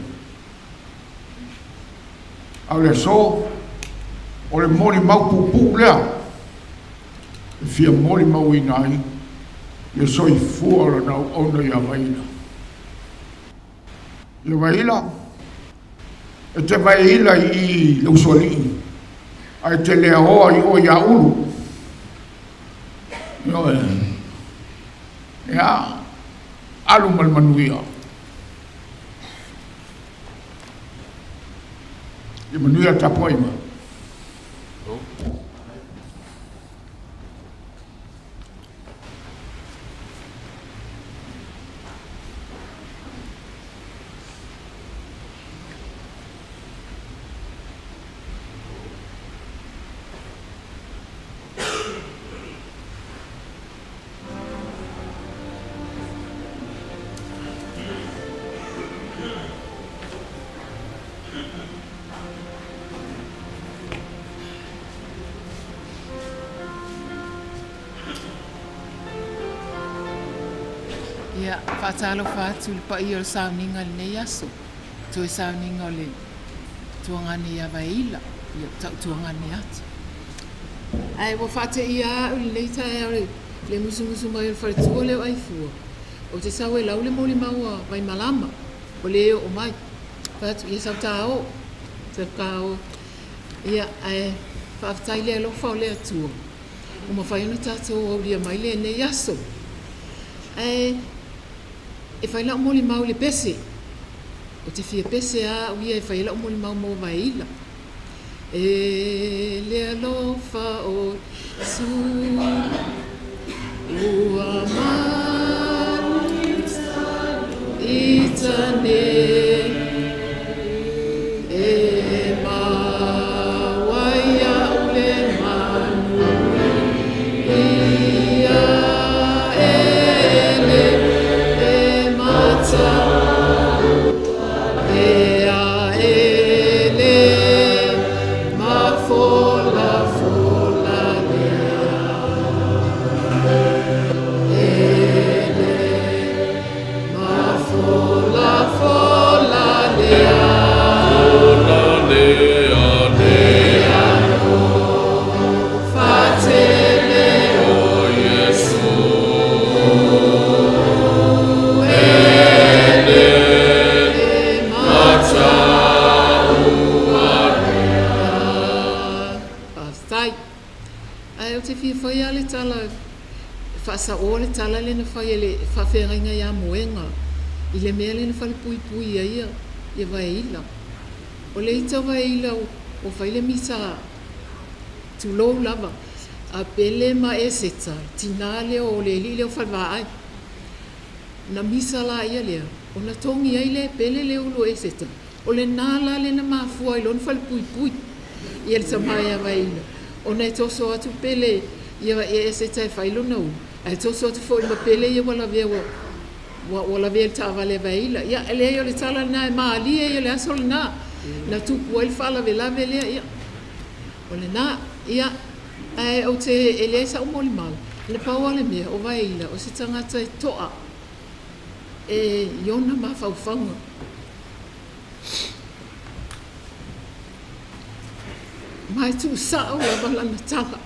A o le aso, o le molimau puupuu lea e fia molimauina ai le soifua o lana auauna ia Vaila. Ia Vaila, e te vaeila i i le usoalii, ae te le aoa i o ia Ulu. Ioe. Ia, alu ma le manuia. Ia manuia le tapuaiga. Ia, faatalofa atu i le paia o le sauniga i lenei aso, toe sauniga o le tuagane ia Vaeila, ia tautuagane atu. Ae ua faateia au i lenei taeao i le musumusu mai o le faletua lea o Aifua, ou te sau e lau le molimau a Vaimalama, o le oo mai. Fai atu, ia sau ta o, sau ta o. Ia, ae faafetai le alofa o le Atua, ua mafai ona tatou aulia mai lenei aso. Ae e fai lau molimau i le pese, ou te fia pese lava au ia e fai ai lau molimau mo Vaeila. E le alofa o Iesu ua ita nei e maua iaʻu le manuia e le e mata e a e le mafolafola lea. faasaoa le tala lea na fai e le faafeagaiga ia Moega i le mea lea na falepuipui ai ia Vaeila. O le ita o Vaeila ua fai le misa tulou lava a Pele ma Eseta, le tinā lea o le alii lea o Falevaai. Na misa laia lea ona togi ai lea e Pele le ulu o Eseta. O lena la lea na mafua ai loa ona falepuipui ia le tama ia Vaeila, ona e toso atu Pele ia Eseta e fai lona ulu, ae toso atu foi ma Pele ia ua lavea ua lavea i le taavale a Vaeila. Ia, e leai o le tala lena e malie ia le aso lena na tupu ai le faalavelave lea, ia, o lena. Ia, ae ou te, e leai sa'u molimau, na pau lava le mea, o Vaeila o se tagata e to'a e i ona mafaufauga. Ma e tuusao lava lana tala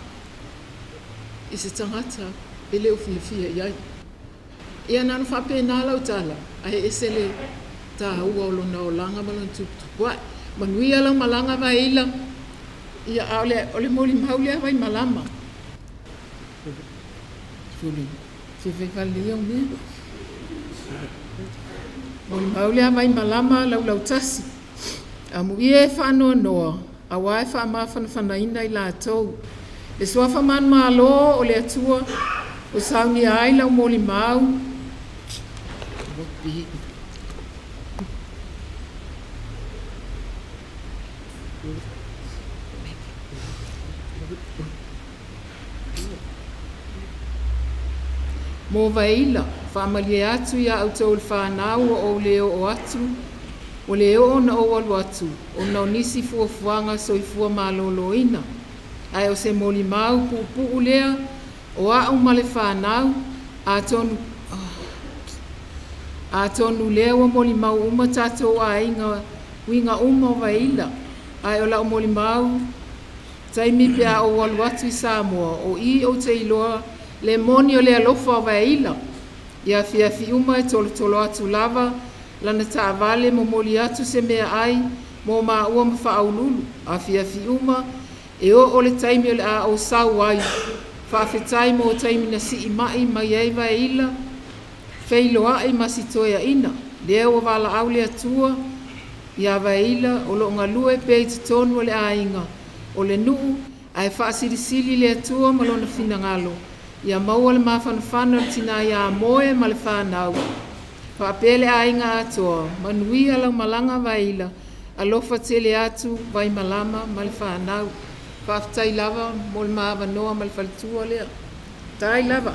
i se tagata e le o fiafia i ai. Ia na ona faapena lau tala, ae ese le taua o lona olaga ma lona tuputupuae. Manuia lau malaga Vaeila, ia a o le molimau lea Vaimalama. Molimau lea Vaimalama Laulautasi. Amuia e faanoanoa, auā e faamafanafanaina i latou. Le suafa manumalo o le Atua ua saunia ai lau molimau. Mo Vaeila, faamalie atu iā outou le fanau ua ou le oo atu, ua le oo ona ou alu atu, ona o nisi fuafuaga soifua maloloina. Ae o se molimau puupuu lea o a'u ma le fanau, atonu, atonu lea ua molimau uma tatou aiga uiga uma o Vaeila. Ae o la'u molimau taimi pe a ou alu atu i Samoa, o i ou te iloa le moni o le alofa o Vaeila. I afiafi uma e tolotolo atu lava lana taavale momoli atu se meaai mo maua ma Faauluulu. Afiafi uma e oo le taimi o le a ou sau ai. Faafetai mo taimi na siimai mai ai Vaeila, feiloai ma si toeaina. Lea ua valaau le Atua iā Vaeila o loo galue pea i totonu o le aiga o le nuu, ae faasilisili le Atua ma lona finagalo ia maua le mafanafana o le tinā ia Moe ma le fanau faapea le aiga atoa. Manuia lau malaga Vaeila, alofa tele atu Vaimalama ma le fanau. Faafetai lava mo le ma avanoa ma le faletua lea. Tai lava.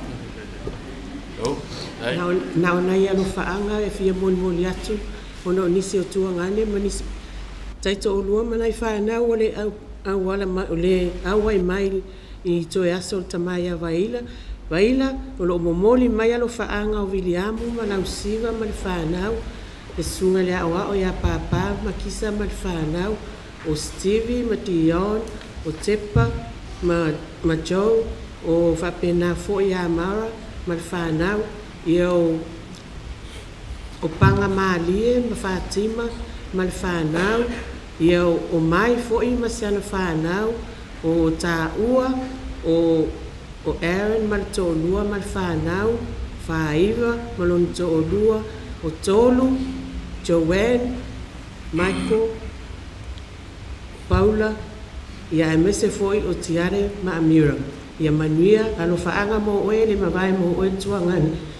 Na o nai alofaaga e fia molimoli atu ona o nisi o tuagane ma nisi taitoalua ma nai fanau o le auala o le auai mai i toe aso o le tama ia Vaeila. Vaeila, o loo momoli mai alofaaga o Viliamu ma Lausiva ma le fanau, le susuga i le aoao ia Papa ma Kisa ma le fanau, o Stevie ma Dion, o Tepa ma Joe, o faapena foi ia Mara ma le fanau, ia o Paga Malie ma Fatima ma le fanau, ia o Mai foi ma si ana fanau, o Taua, o Aaron ma le toalua ma le fanau, Faiva ma lona toalua, o Tolu, Joanne, Michael, Paula, ia aemaise foi o Tiare ma Amira. Ia manuia, alofaaga mo oe le mavae mo oe Tuagane.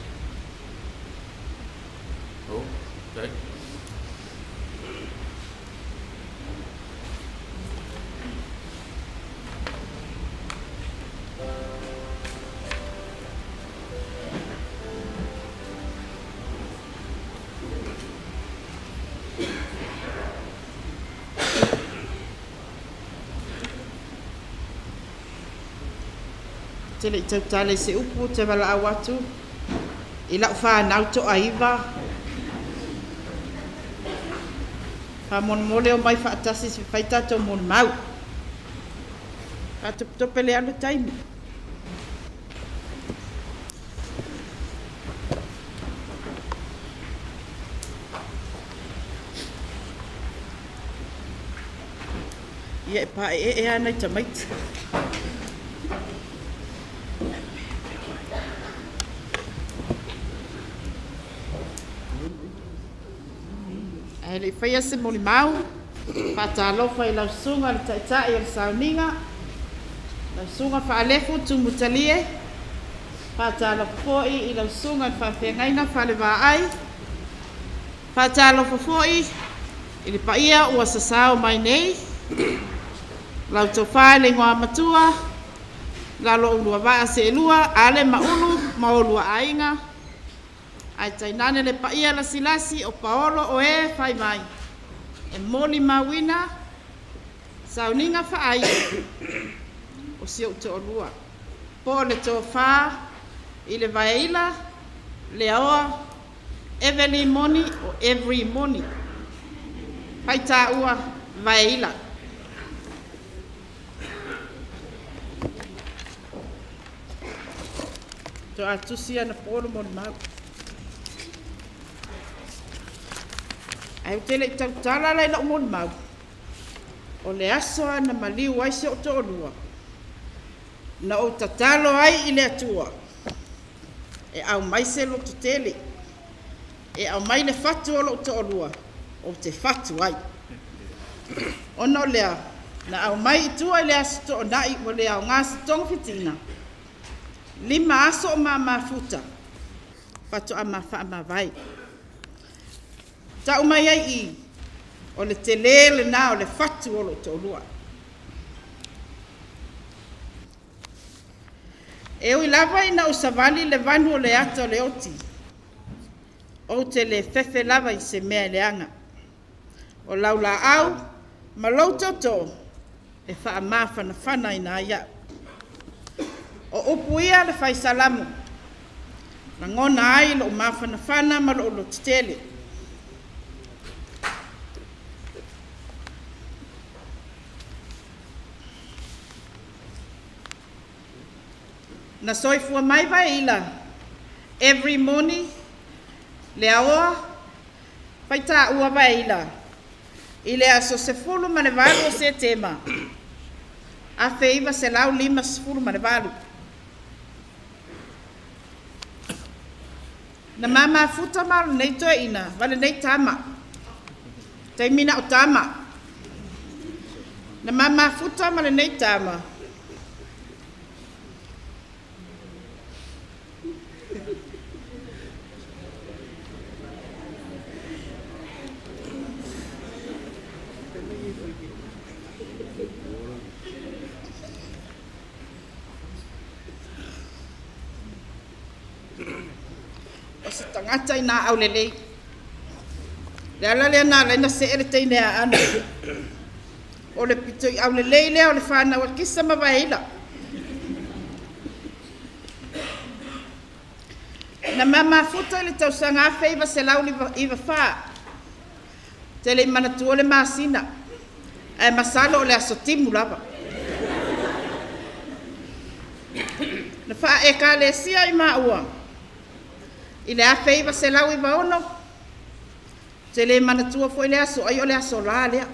Te le i tautala i se upu ou te valaau atu i lau fanau toaiva. Faamolemole omai faatasi se fai tatou molimau. Faatopetope le alu taimi. Ia e paeee lava nai tamaiti. Ae le i faia se molimau, faatalofa i lau susuga i le Taitai o le Sauniga, lau Susuga Faalefu Tumutalie, faatalofa foi i lau Susuga i le Faafeagaiga Falevaai, faatalofa foi i le paia ua sasao mai nei, lau Tofa i le Igoamatua, lalo o oulua vaa seelua, Ale ma Ulu ma oulua aiga, ae tainane le paia lasilasi o paolo o e fai mai e molimauina sauniga faaiu o si ou toalua, po o le Tofa i le Vaeila Leaoa Evely Moni o Every Moni, faitaua Vaeila. Toa tusi ana po le molimau. Ae ou te le i tautala la i lau molimau, o le aso lava na maliu ai si ou toalua, na ou tatalo ai i le Atua e aumai se lototele, e aumai le fatu o lou toalua ou te fatu ai. Ona o lea, na aumai i tua i le Aso Toonai ua le aoga se togafitiga, 5 aso o ma mafuta faatoa ma faamavae. Tau mai ai i, o le tele lena o le fatu o lou toalua. E ui lava ina ou savali le vanu o le ata o le oti, ou te le fefe lava i se mea e leaga. O lau laau ma lou tootoo e faamafanafanaina ai au. O upu ia le fai Salamo, lagona ai lou mafanafana ma lou lototele. Na soifua mai Vaeila every morning, Leaoa, faitaua Vaeila, i le aso 18 o Setema, 1958. Na mamafuta ma o lenei toeaina, ma lenei tama, taimi na o tama. Na mamafuta ma lenei tama, o se tagata ina aulelei. Le ala lea na ala ai na see le teine aano. O le pito i aulelei lea o le whanau a Kisa ma Vaeila. Na mamafuta i le tausaga 1994, te le i manatua le masina, ae masalo o le aso timu lava. Na whaekalesia i maua, i le 1996, te le manatua foi le aso ai o le aso la lea.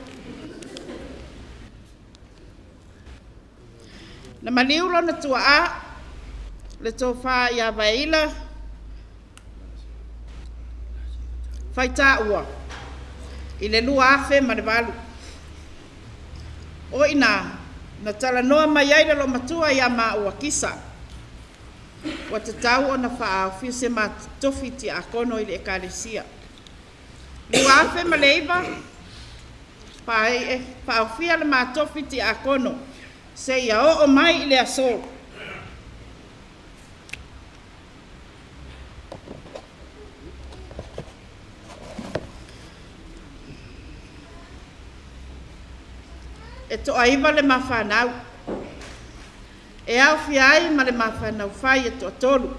Na maliu lona tuaa, le tofa ia Vaeila, faitaua, i le 2008. O ina, na talanoa mai ai le lomatua ia maua Kisa, ua tatau ona whaaofia se matofi tiakono i le ekalesia. 2009, whaaofia le matofi tiakono, se ia oo mai i le aso. E toa iwa le mawhanau. E aofia ai ma le mawhanau whai e toa tolu.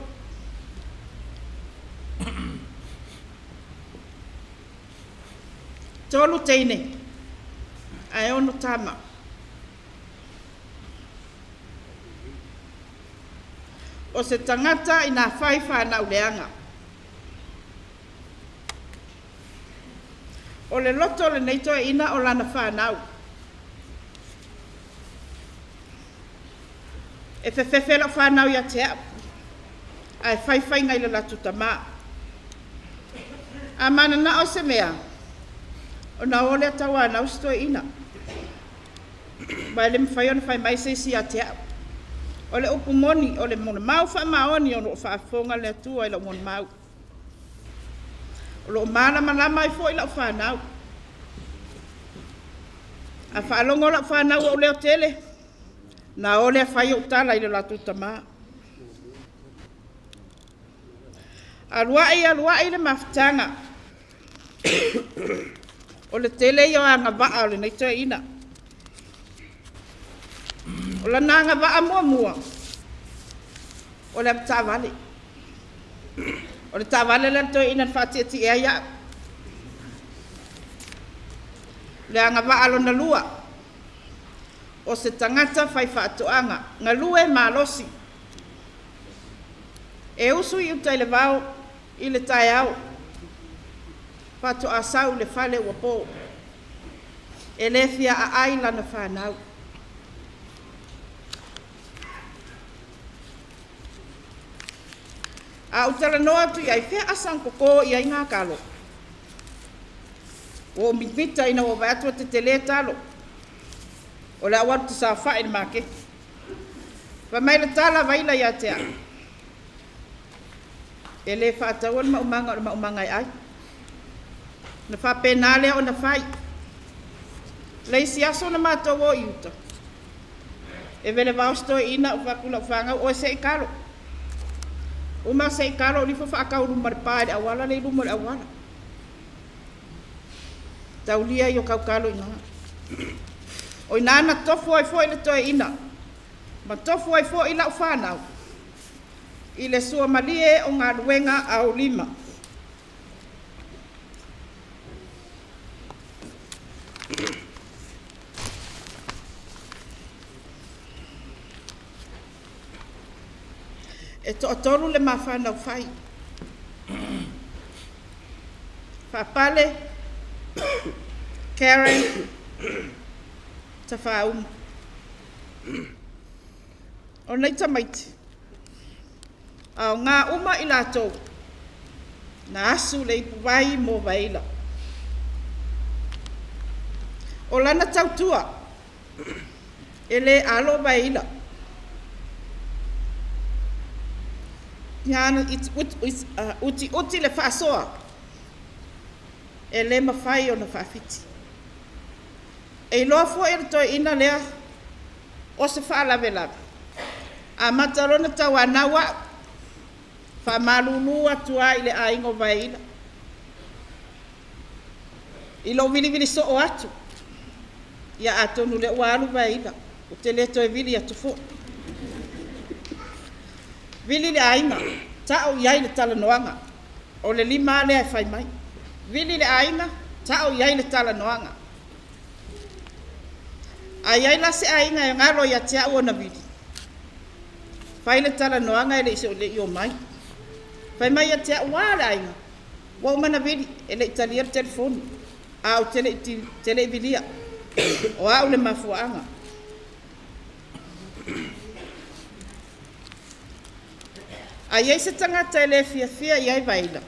Tolu teine, ae ono tama. O se tagata ina whai whanau leanga. O le loto o lenei toeaina o lana whanau. E fefefe lau whanau ia te au. Ae whaiwhainga i le latu tamā. A mana na o se mea, Ona o lea tauanau si toeaina, ma e le mafai ona fai mai se isi ia te au. O le upu moni, o le molimau faamaoni o lo o faafofoga le Atua i lau molimau. O lo o malamalama ai foi lau fanau. A faalogo lau fanau ua ou leo tele, na o lea fai ou tala i le latou tamā. Aluai, aluai le mafutaga. O le tele ia o agavaa o lenei toeaina. O lana agavaa muamua, o le avetaavale. O le taavale lea a le toeaina na faatietie ai au. O le agavaa lona lua, o se tagata faifaatoaga, galue malosi. E usu i uta i le vao i le taeao, faatoa sau i le fale ua po. E le fia aai lana fanau. A ou talanoa atu i ai, fea asa na toto i ai ngā talo? Ua ou mimita ina ua ou vaai atu ua tetele talo. O le a ou alu ou te saofai i le maketi. Fai mai le tala a Vaila ia te au, E le faataua le maumaga o le maumaga e ai. Ona faapena lea ona fai. Le isi aso na matou o i uta, e velevao si toeaina, ou fai atu i lau fanau, oe se i talo. Uma se i talo, alu ifo faatau i luma o le pa i le auala lea i luma o le auala. Taulia i o tau talo i ina. O i ina na tofu ai foi le toeaina, ma tofu ai foi lau fanau i le suamalie o galuega aulima. E toatolu le ma fanau fai. Faapale, Karen, Tafaumu. O nei tamaiti, aoga uma i latou na asu le ipuvai mo Vaila. O lana tautua, e le alo Vaila. Utiuti le faasoa, e le mafai ona faafiti. E iloa foi e le toeaina lea o se faalavelave, amata loa ona tauanau au, faamalulu atu lava i le aiga o Vaila. I lou vilivili soo atu, ia atonu o lea ua alu Vaila, ou te le toe vili atu foi. Vili le aiga, tau i ai le talanoaga. O le lima lava lea e fai mai. Vili le aiga, tau i ai le talanoaga. A i ai la se aiga e galo ia te au ona vili, fai le talanoaga e le i omai. Fai mai ia te au, ua le aiga, ua uma ona vili, e le i talia le telefoni, a ou te le i vilia. O au le mafuaaga. A i ai se tagata e le fiafia i ai Vaila,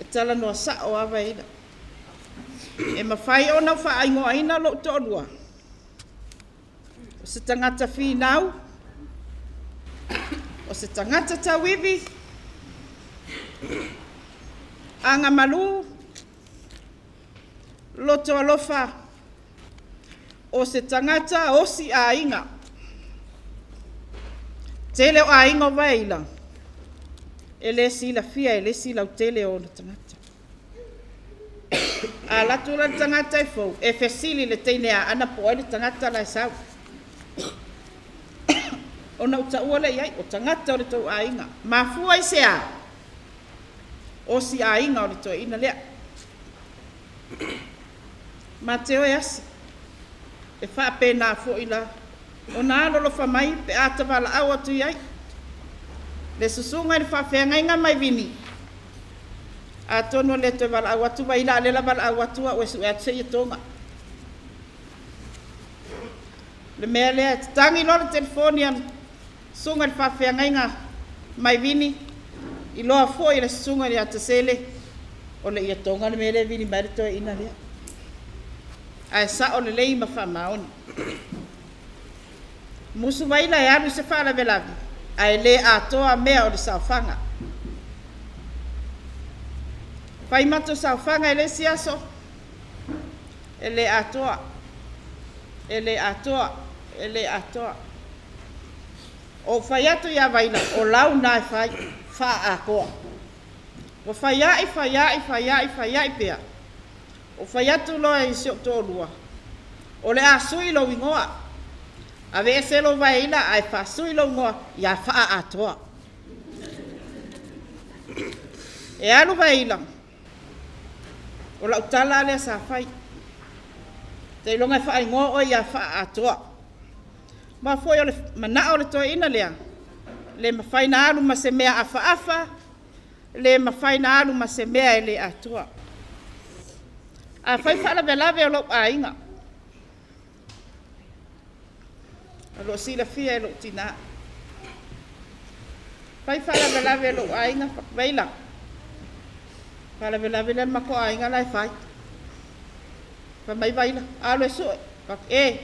e talanoa sao lava Vaila. E mafai ona ou faaigoaina lou toalua, o se tagata finau, o se tagata tauivi, agamalu, loto alofa, o se tagata osi aiga. Tele o aiga o Vaila, e le silafia e le isi lautele o ona tagata. A alu atu la le tagata e fou, e fesili i le teine Aana po o ai le tagata la e sau. Ona ou taua lea i ai, o tagata o le tou aiga. Mafua i se a? O si aiga o le toeaina lea. Mateo e asi. E faapena foi la ona alolofa mai pe a tavalaau atu i ai. Le susuga i le faafeagaiga mai Vini, atonu e le toe valaau atu Vaila, a o lea la valaau atu au e sue atu seia toga. Le mea lea, e tatagi loa le telefoni a le susuga i le faafeagaiga mai Vini, iloa foi e le susuga ia Tasele. O le iatoga le mea lea e vili mai ai le toeaina lea. Ae sao lelei ma faamaoni. Musu Vaila e alu i se faalavelave, ae le atoa mea o le saofaga. Fai matou saofaga i le isi aso, e le atoa, e le atoa, e le atoa. Ou fai atu ia Vaila, o lau na e fai, faaatoa. Ua faia'i, faia'i, faia'i, faia'i pea. Ou fai atu loa i si ou toalua, o le a sui lou igoa. Aveese lou Vaila ae faasui lou igoa ia Faaatoa. E alu Vaila, o lau tala lea sa fai. Seiloga e faaigoa oe ia Faaatoa. Ma foi o le manao o le toeaina lea, le mafai na alu ma se mea afaafa, le mafai na alu ma se mea e le atoa. A fai faalavelave o lou aiga, o lo o silafia e lou tinā. Fai faalavelave o lou aiga, Vaila, faalavelave lea le matou aiga la e fai. Fai mai Vaila, alu e sue, e,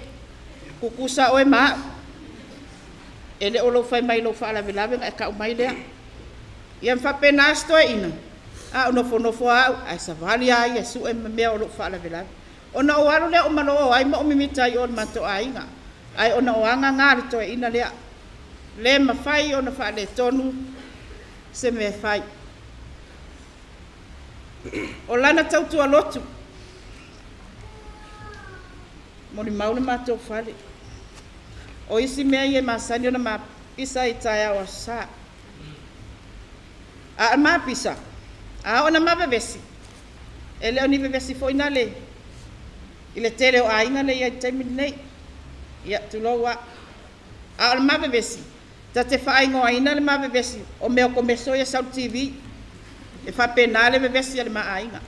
tutusa oe ma au. E le o lou fai mai i lou faalavelave ona e tau mai lea. Ia ma faapena se toeaina, a o nofonofo lava au, ae savali lava ia e sue ma mea o lou faalavelave. Ona ou alu lea ou maloo ai ma ou mimita ai i o i le matou aiga. Ae ona o aga na a le toeaina lea. Le mafai ona faaletonu se mea e fai. O lana tautua lotu, molimau le matou fale. O isi mea ia e masani ona mapisa i taeao Aso Sa. A o le mapisa, a oo ina mavevesi, e le o ni vevesi foi na le i le tele o aiga lea e i ai i le taimi lenei. Ia, tulou lava. A o le mavevesi, ta te faaigoaina le mavevesi o mea o komeso ia e sau i le TV. E faapena le vevesi a le ma aiga.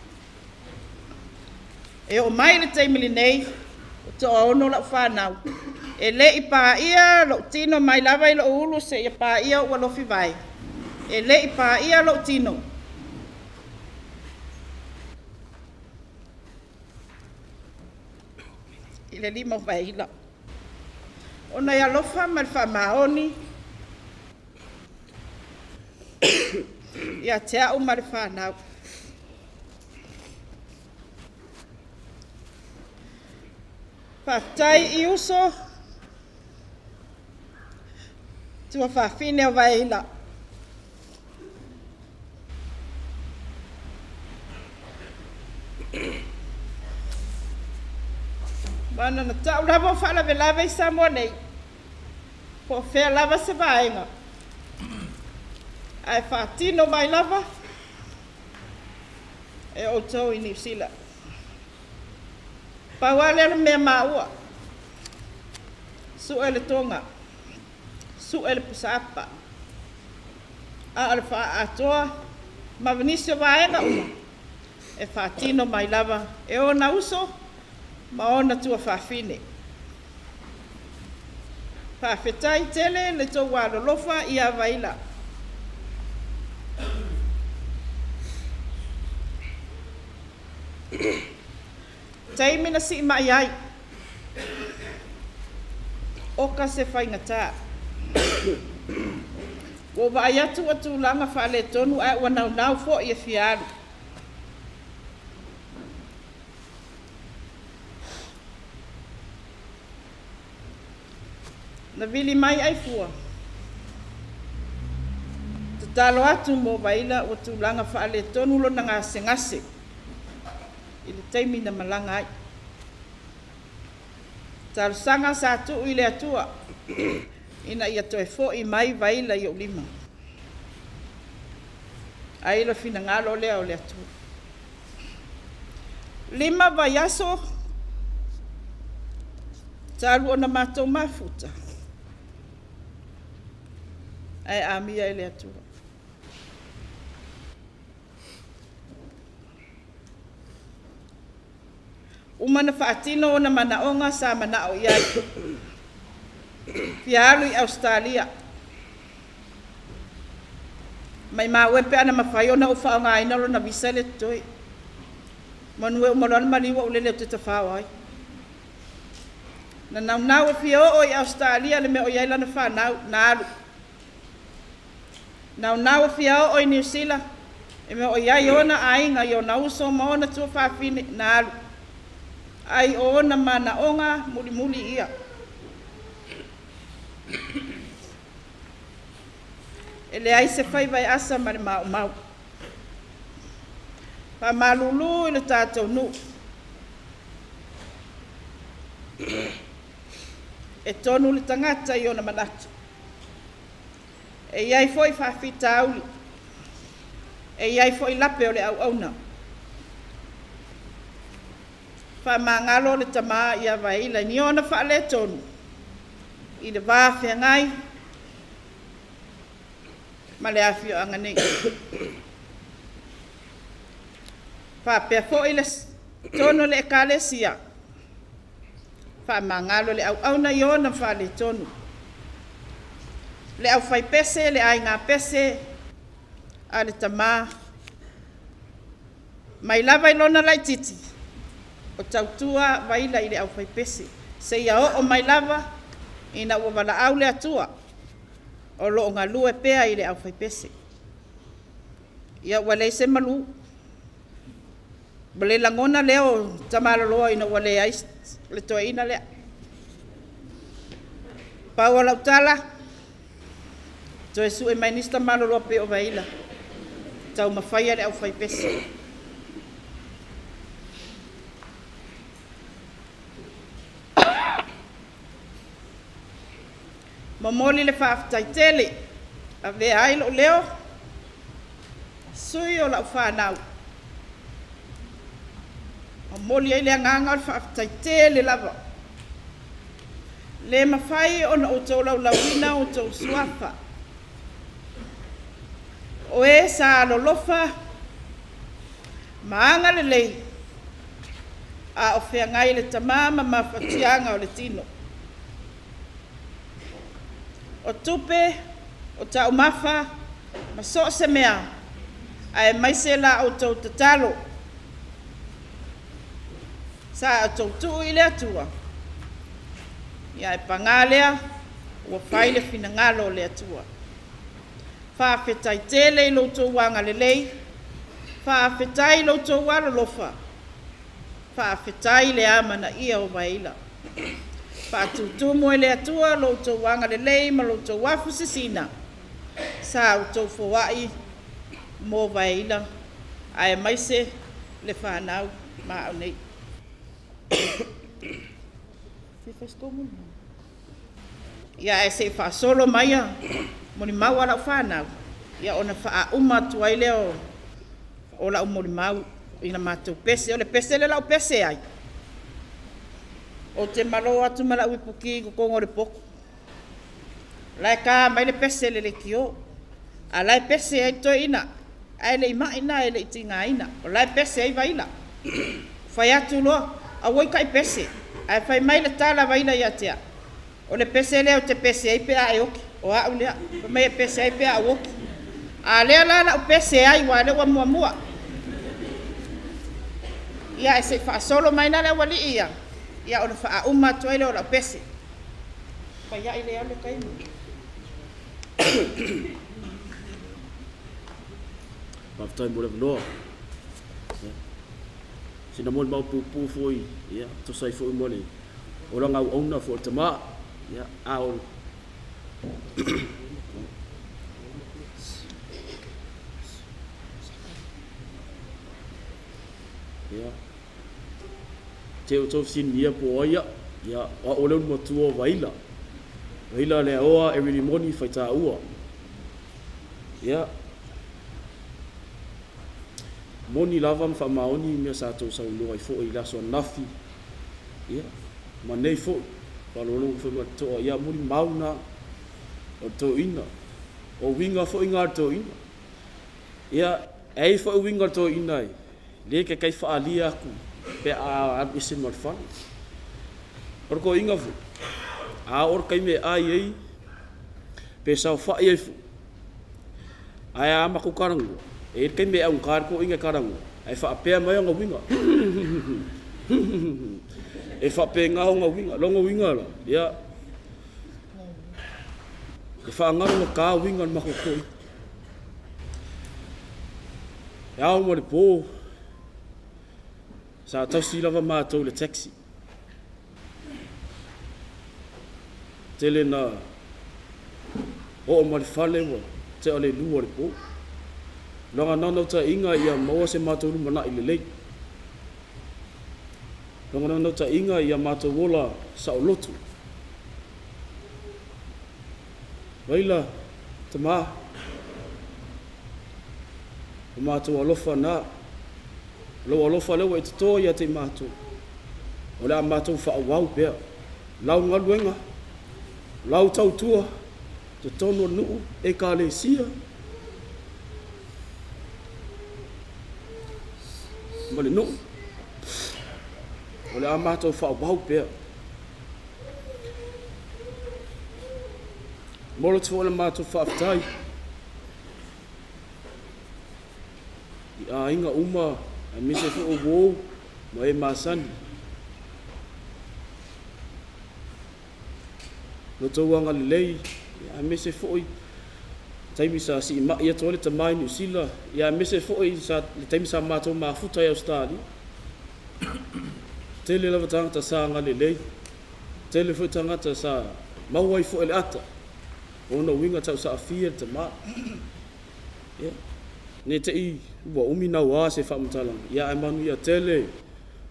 E oo mai le taimi lenei, ua toaono lau fanau. E le i paia lou tino mai lava i lou ulu seia paia ou alofi vae. E le i paia lou tino. I le lima o Vaeila. Ona e alofa ma le faamaoni ia te au ma le fanau. Faafetai i uso tuafafine o Vaeila. Ma na tau lava o faalavelave i Samoa nei, po o fea lava se vaega, ae faatino mai lava e outou i Niu Sila. Pau lava lea o le mea maua, sue le toga, sue le pusaapa, a o le faaatoa ma nisi o vaega uma e faatino mai lava e ona uso ma ona tuafafine. Faafetai tele le tou alolofa ia Vaila. Taimi na siimai ai, oka se faigata. Ua ou vaai atu ua tulaga faaletonu ae ua naunau foi e fia alu. Na vili mai ai fua. Tatalo atu mo Vaila ua tulaga faaletonu lona gasegase i le taimi na malaga ai. Talosaga sa tuu i le Atua ina ia toe foi mai Vaila i ou lima. Ai le finagalo lea o le Atua. 5 vaiaso talu ona matou mafuta, ae amia e le Atua. Uma na faatino ona manaoga sa manao i ai. Fia alu i Ausetalia. Mai maua pe ana mafai ona ou faaaogaina lona visa le totoe. Manu e uma loa le maliu ou lele ou te tafao ai. Na naunau e fia oo i Ausetalia le mea o i ai lana fanau, na alu. Naunau e fia oo i Niu Sila le mea o i ai ona aiga i ona uso ma ona tuafafine, na alu. Ai o ona manaoga mulimuli ia. E leai se faiva e asa ma le maumau. Faamalulu i le tatou nuu. E tonu le tagata i ona manatu. E i ai foi faafitauli. E i ai foi lape o le auauna. Faamagalo le tama ia Vaila i ni ona faaletonu i le va feagai ma le afioaga nei. Faapea foi le tonu o le Ekalesia, faamagalo le auauna i ona faaletonu. Le aufaipese, le aiga pese a le tama, mai lava i lona laitiiti, o tautua Vaila i le aufaipese, seia oo mai lava ina ua valaau le Atua, o lo o galue pea i le aufaipese. Ia ua leai se malu, ua le lagona lea o tamaloloa ina ua leai le toeaina lea. Pau o lau tala, toe sue mai nisi tamaloloa pei o Vaila, taumafaia le aufaipese. Momoli le faafetai tele, avea ai lou leo, sui o lau fanau. Momoli ai le agaga o le faafetai tele lava. Le mafai ona outou laulauina outou suafa. O e sa alolofa ma agalelei a o feagai le tama ma mafatiaga o le tino. O tupe, o taumafa, ma so o se mea, aemaise la outou tatalo. Sa outou tuu i le Atua, ia e paga lea, ua fai le finagalo o le Atua. Faafetai tele i lo outou agalelei, faafetai i lo outou alolofa, faafetai le amanaia o Vaila. Faatutumu e le Atua lo outou agalelei ma lo outou afu sisina, sa outou foai mo Vaila, aemaise le fanau ma au nei. Ia ae se i faasolo mai a molimau a lau fanau, ia ona faauma atu ai lea o lau molimau i la matou pese. O le pese lea o lau pese ai, ou te malo atu ma lau ipuki i totonu o le potu. O la e ta mai le pese i le leitio, a o la e pese ai le toeaina, ae le i mai lena, e le i tigaina. O la e pese ai Vaila. Fai atu loa, auoi kai pese, ae fai mai le tala a Vaila ia te au, o le pese lea ou te pese ai pe a e oki, o au lea, fai mai e pese ai pe a ou oki. A lea la lau pese ai, aua o lea ua muamua. Ia ae se i faasolo mai la le aualii ia, ia ona faauma atu ai lea o lau pese. Fai ai le alu le taimi. Faafetai mo le avanoa. Sina molimau puupuu foi, ia, tusa ai foi ma le olaga auauna foi o le tama. Ia, a o ia, te o tau fesiligia po o ai au. Ia, o au o le ulumatua o Vaila. Vaila Leaoa Erilimoni Faitaua. Ia, moni lava ma faamaoni mea sa tou saunoa ai foi i le aso ananafi, ia, ma nei foi, faalogologo foi ma le totoa, ia, molimau na o le toeaina, o uiga foi na o le toeaina. Ia, e i ai foi uiga o le toeaina e le taitai faaalia atu pe a alu ese ma le fale. O le toeaina foi, a oo i le taimi e ai ai, pe saofai ai foi, ae a matou talanoa, e i ai le taimi e augata ai le toeaina e talanoa, Ae faapea mai ona uiga. E faapena ona uiga. Lona uiga la, ia, e faagaugata uiga o le matou toeaina. E ao ma le po, sa tausi lava matou i le taxi. Tele na oo ma le fale ua tea le 2 o le po. Lona naunautaiga ia maua se matou lumanai lelei. Lona naunautaiga ia matou ola saoloto. Vaila, tama, o matou alofa na, lou alofa lea ua e toto ia te i matou, o le a matou faaauau pea lau galuega, lau tautua, totonu o le nuu, ekalesia, ma le nuu, o le a matou faaauau pea. Momoli atu foi le matou faafetai i aiga uma, aemaise foi o uo ma e masani. Lo outou agalelei, aemaise foi taimi sa siimai atu ai le tama i Niu Sila, aemaise foi le taimi sa matou mafuta i Ausetalia. Tele lava tagata sa agalelei, tele foi tagata sa maua ai foi le ata, ona uiga tausaafia le tama. Ia, ne te i ua umi naua se faamatalaga, ia ae manuia tele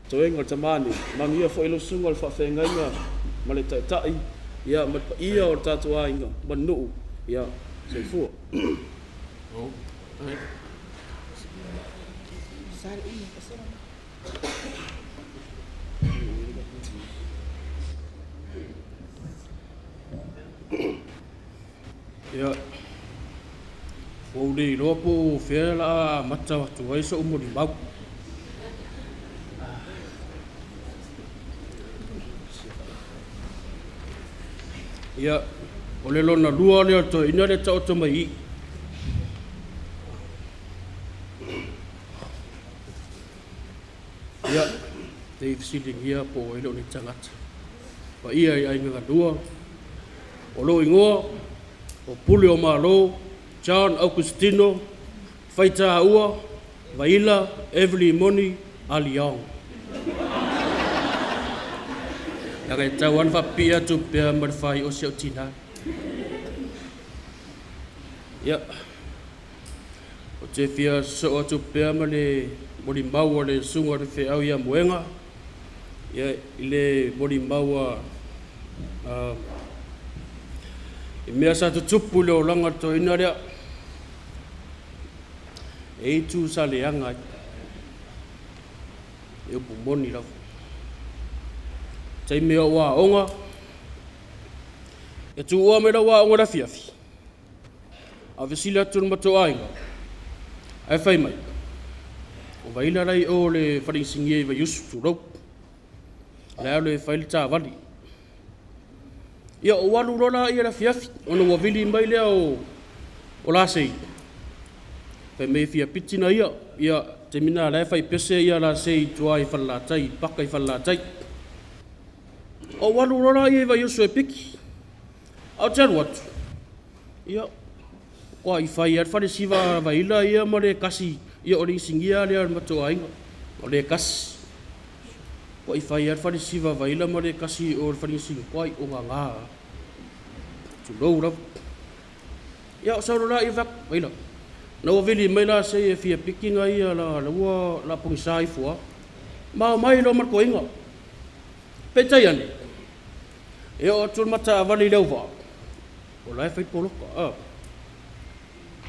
toega o le tama nei, manuia foi lau susuga o le faafeagaiga ma le taitai, ia ma le paia o le tatou aiga ma le nuu, ia, soifua. Ia, ua ou le iloa po o fea o le a amata atu ai so'u molimau. Ia, o le lona lua lea o le toeaina lea e taoto mai i i. Ia, te i fesiligia po o ai lou nei tagata. Paia i aiga galua, o lou igoa, o Pule o Malo, John Augustino, Faitaua, Vaila, Everly Moni, Aliao. Leaga e tatau lava ona faapipii atu pea ma le faaiu o si au tinā. Ia, ou te fia sosoo atu pea ma le molimau a le susuga i le feau ia Moega, ia, i le molimau a i mea sa tutupu i le olaga o le toeaina lea, e i ai itu sa leaga ai, e upu moni lava. Taimi o aoga, e tuua mai lau aoga i le afiafi, a fesili atu le matou aiga, ae fai mai, o Vaila la i o le fale inisinia i Vaiusu, tulou, la e alu e fai le taavale. Ia, ou alu loa lea i le afiafi, ona ua vili mai lea o Lasei, fai mai e fia piti na ia, ia, taimi lena la e fai pese ia Lasei i tua i Falelatai, i paka i Falelatai. Ou alu loa lea i Vaiusu e piki, ae ou te alu atu, ia, ua i fai lava le falesiva a Vaila ia ma le kasi, ia o le inisinia lea o le matou aiga, o le kasi. Ua i fai lava le falesiva a Vaila ma le kasi o le fale inisinia, ua i o gaga lava. Tulou lava. Ia, ou sau loa lea fai atu, Vaila, na ua vili mai Lasei e fia piki na ia la ua la pogisa ifo lava. Ma omai loa ma le toeaina. Peitai ane, e oo atu le ma taavale i Leauvaa, o la e fai poloka.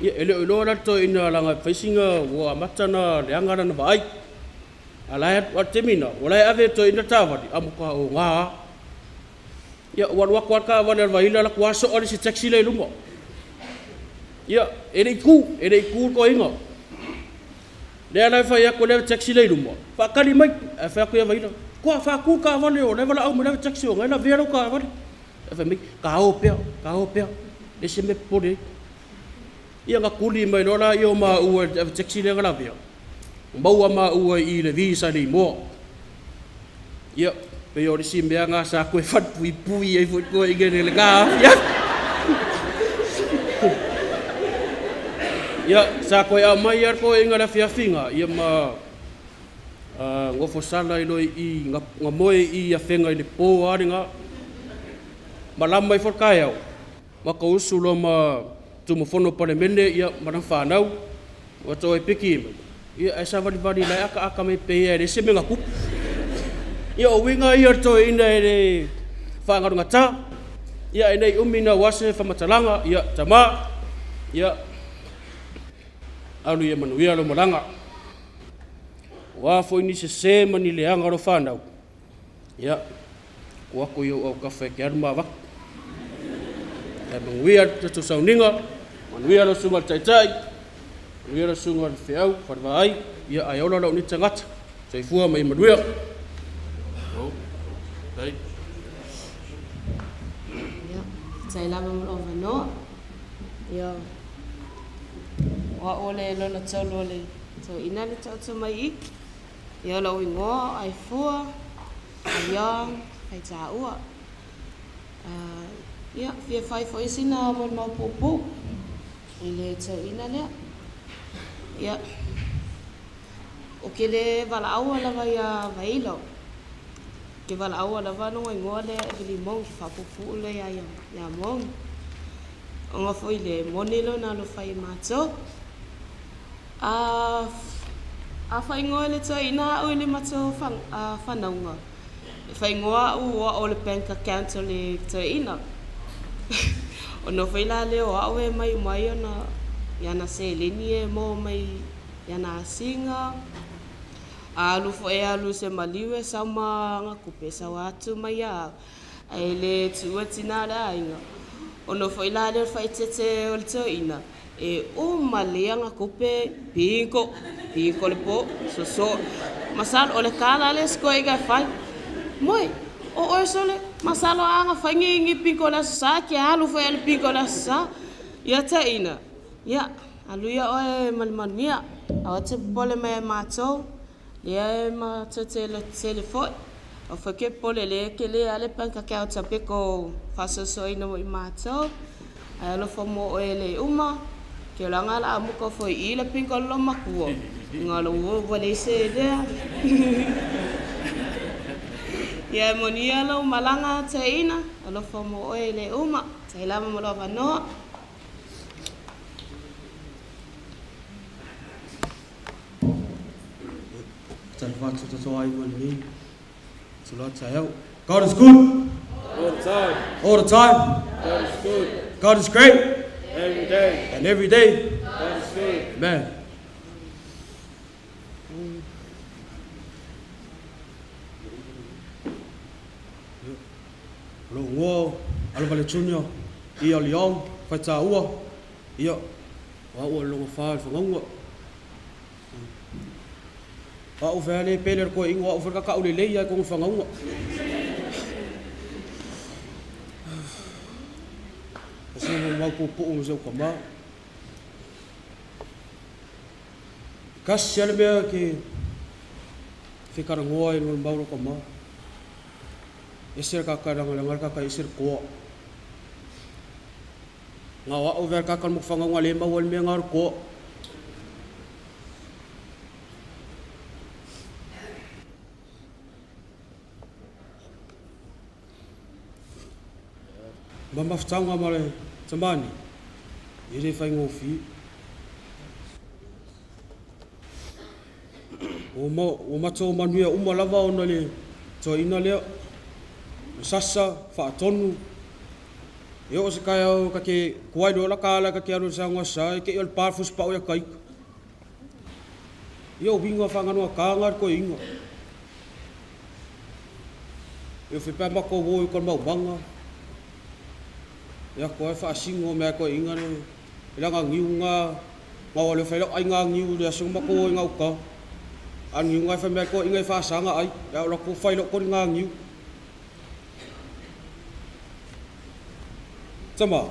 Ia, e le o iloa la le toeaina leaga e fai sina ua amata ona leaga lana vaai. A la e, a o le taimi lena, o la e ave e le toeaina le taavale, ae ua matua oga lava. Ia, ua alu atu lava le taavale a le Vaila alu atu lava soa le isi taxi la e i luma. Ia, e le i tu, e le i tu le toeaina. Lea la e fai atu e le taxi la e i luma, faatali mai, ae fai atu ia Vaila, toa faatu le taavale o la e valaau mai le taxi o la e lavea lau taavale. Ae fai mai, ta o pea, ta o pea, leai se mea e popole ai. Ia na tuli mai loa lea o maua e le ave taxi lea na lavea. Ua maua maua i le visa i le imoa. Ia, pei o le isi mea lena sa toe falepuipui ai foi toeaiina i lena afiafi. Ia, sa toe aumai lava le toeaina i le afiafi lena, ia ma nofosala ai loa i i, na moe i i Afega i le po lava lena. Malama ifo le taeao, matou usu loa ma Tumafono o Palemene ia ma lana fanau, ua toe piki mai, ia ae savalivali o la e ataata mai pei lava e leai se mea na tupu. Ia o uiga ia o le toeaina e le faagalugata. Ia ae ne i umi naua se faamatalaga, ia tama, ia alu ia manuia lau malaga. O a foi ni sese ma ni leaga o lau fanau, Ia, tuu atu i ou autafa e te alu ma avatu. Ae manuia le tatou sauniga, manuia lau Susuga i le Taitai, manuia lau Susuga i le Feau Falevaai, ia ae ola lou nei tagata. Soifua ma ia manuia. Ia, faafetai lava mo lou avanoa. Ia, o au o le lona tolu o le toeaina le taoto mai i i. Ia, o lou igoa o Aifua Young Faitaua. Ia, fia fai foi sina molimau puupuu i le toeaina lea. Ia, ou te le valaauina lava ia Vailo. Ou te valaauina lava lona igoa lea Evelyn Mong, faapuupuu lea ia Mong. Ona foi le moni lona alofa ia matou. A a faaigoa e le toeaina au i le matou fanauga, e faaigoa au o au o le bank account o le toeaina. Ona foi la lea o au e aumai uma ai ona i ana seleni e maua mai i ana asiga. A alu foi e alu i se maliu e sau ma ana tupe e sau atu mai ia au. Ae le tuua tina o le aiga. Ona foi la lea o le faaeteete o le toeaina, e uma lelei ana tupe, bingo, bingo le po, soso. Masalo o le tala lea a si toeaina e fai. Moe, o oe sole, masalo a na fai ni bingo i le Aso Sa, e te alu foi lava i le bingo i le Aso Sa. Ia toeaina, ia, alu ia oe ma le manuia, aua e te popole mai ia matou, lea matou te lototele foi. Aua foi e te popole o lea e tele lava le bank account a Peko faasoasoaina mo i matou. Ae alofa mo oe e le uma. Ke olaga o le a muta foi i i le bingo a le loomatua, ona ua leai se lea. Ia e manuia lau malaga toeaina, alofa mo oe e le uma. Faafetai lava mo lou avanoa. Talofa atu tatou aiga i lenei itula taeao. God is good. All the time. All the time. God is good. God is great. Every day. And every day. God is good. Amen. O lou igoa o Alovale Junior Ia Leong Faitaua, ia, o au o le lona fa o le fagauga. O au fea le pele o le toeaina, o au foi le kakau lelei lava i totonu o le fagauga. Asi mo mau puupuu ma si ou tama. Kasi lava le mea ke fetalanoa ai ma mau lou tama. Ese le kaka e lagalaga le kaka ese le toa. Na o au vea le kaka le motu whangau le maua le mea ngā le toa. Ma mafutaga ma le tamani, e le faigofie. Ua matou manuia uma lava ona le toeaina lea, o sasa, faatonu, e oo se taeao ta te tuai loa lata ala ta te alu i le saunoa sa, e te i o le pa le fusipao ia taita. Ia o uiga faaganuata na le toeaina. E ofe pe a matou o i uka o le maumaga, e ato lava e faasino mea a toeaiina le laga niu na na o aleo fai lau aiga niu i le aso na matou o ai gauta. A o le niu na e fai mai lava le toeaiina e faasa ona ai, ae ou alu atu fai loa toli na niu. Tama,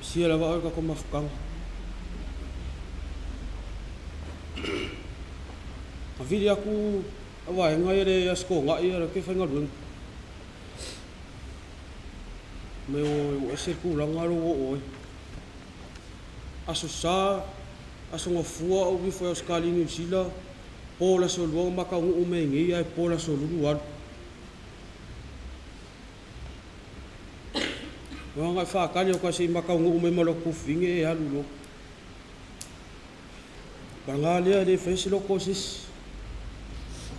sia lava oe i le tatou mafutaga. Na vili atu a vaega ia le Aso Toonai ia ke faigaluega. Me ua ese le tulaga lea ua oo ai. Aso Sa, Aso Gafua ou ifo i Ausetalia Niu Sila, po le aso Lua ma taunuu mai nei ae po le aso Lulu alu. Ua agai faatali atu lava se i ma taunuu mai ma lou tufine e alu loa. Paga lea e le faia se loto o se isi.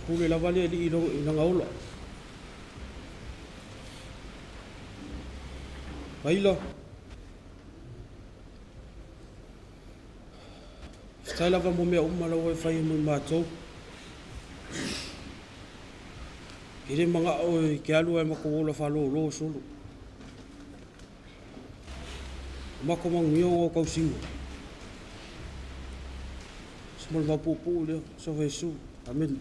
Pule lava le Alii i lana ola. Vaila. Faafetai lava mo mea uma la ua e faia mo i matou. E le manao e te alu ae matou ola faalolo solo. O matou manuia ona o tausiga. Se mo le maopuupuu lea, Sofa Iesu. Amene.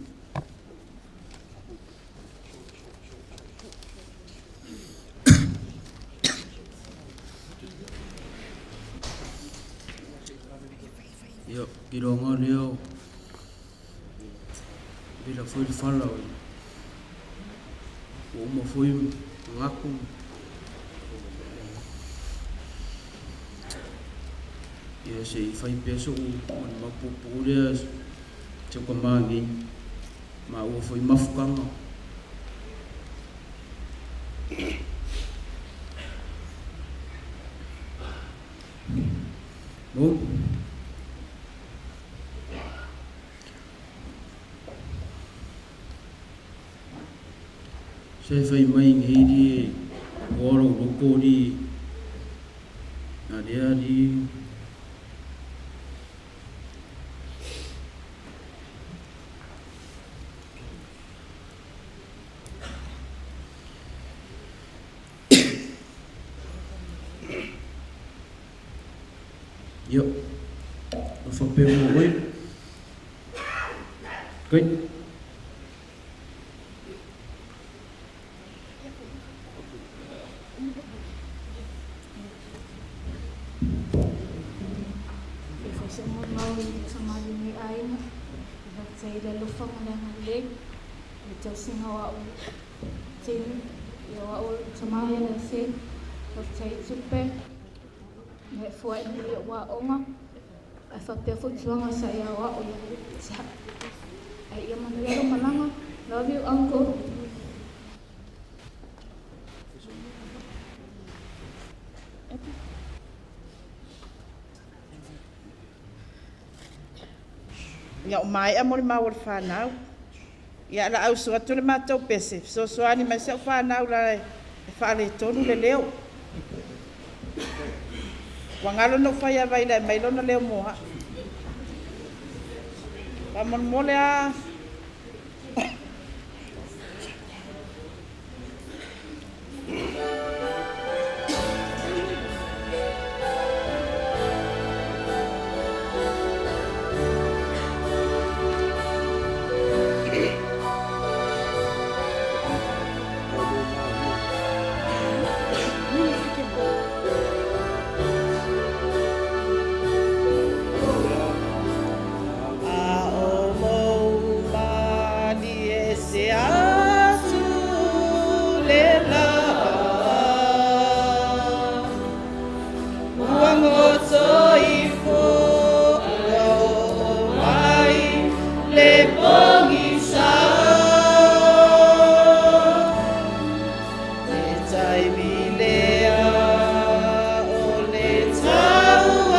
Ia, kiloga lea o vela foi le fala o ua uma foi manatu. Ia se i fai pea so'u molimau puupuu lea si ou tama nei, maua foi mafutaga. Bom, se fai mai nei li e toa lou loto li na lea li Ia, o faapea mo oe. Kai. E fai se molimau i tamalii aiga, e faafetai i le alofa ma le agalelei, i le tausiga o au teine, o au tama ia le ase, faafetai i tupe, na e fua'i nei i o'u aoga, ae faapea foi tulaga sa e aoa'o ia ae ia manuia lou malaga. Love you, uncle. Ia o maea mo le mau o le whanau. Ia la au su atu le matou pese, fesoasoani mai si au fanau la e faaletonu le leo. Ua galo na ou fai ava i le mai lona leo mo a'u. Faamolemole a. A o mou malie se atu le la ua goto ifo ua oo mai le pogisa le taimi lea o le tauafiafi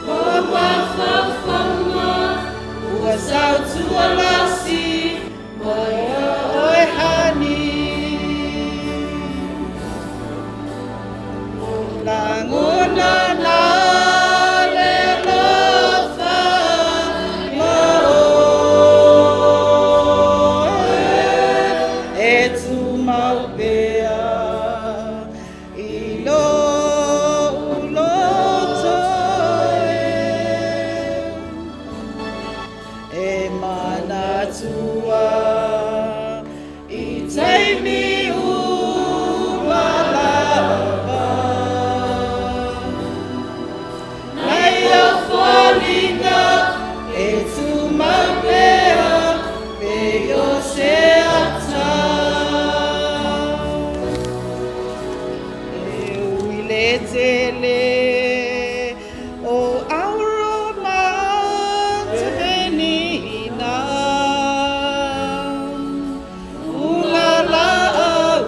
o mafaufauga ua sautualasi mai oe hani lagona na le alofa ma oe e tumau pea i lo'u loto e manatua i taimi uma lava. E tele o auro ma te venina. Ula laau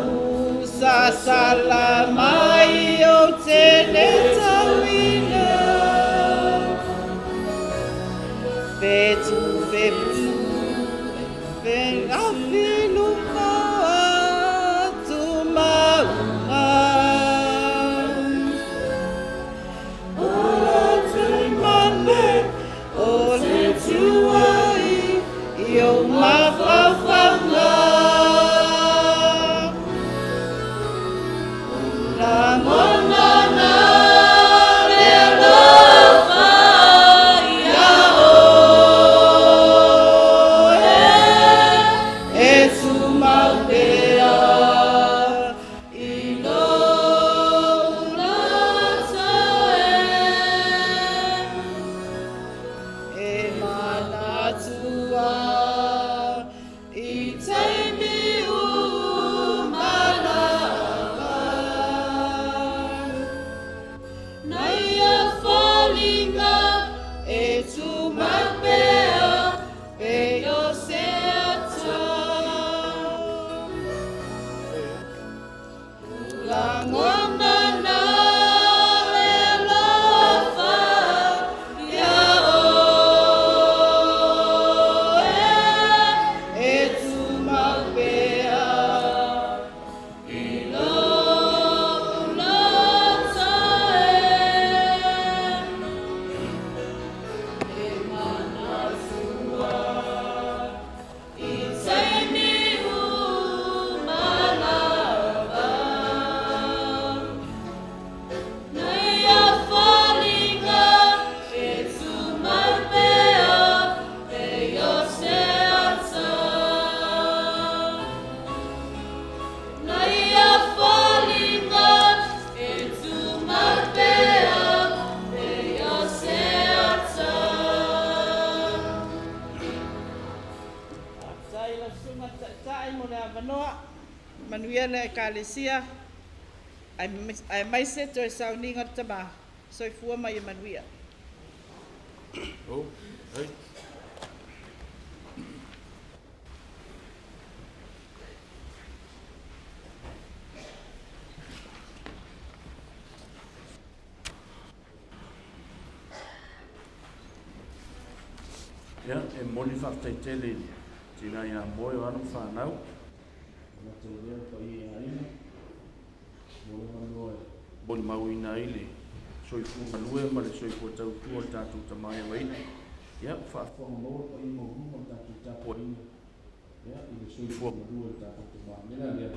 sasala mai o te le tauina. Fetu fepu feafilumo atu maunga. O te mane o te tuai i o mafaufauga. Lagona na le alofa ia oe, e tumau pea i lou loto e. E manatua i taimi uma lava. Nei a foliga e tumau pea e o se ata. Lagona na le alofa ia oe, e tumau pea i lou loto e. E manatua i taimi uma lava. Nei a foliga e tumau pea e o se ata. Nei a foliga e tumau pea e o se ata. Faafetai i lau susuga i le Taitai mo le avanoa. Manuia le Ekalesia aemaise toe sauniga o le Tama. Soifua ma ia manuia. Oh, hey. Ia, e momoli le faafetai tele i le tina ia Moe o alo ma fanau. E gata i lea le paia i aiga, mo le avanoa e molimauina ai le soifua galue ma le soifua tautua o le tatou Tama e Avaina. Ia, ua faafofoga maua le paia maualuga o le tatou tapuaiga, ia, i le soifua galue o le tatou Tama. O le mea la lea,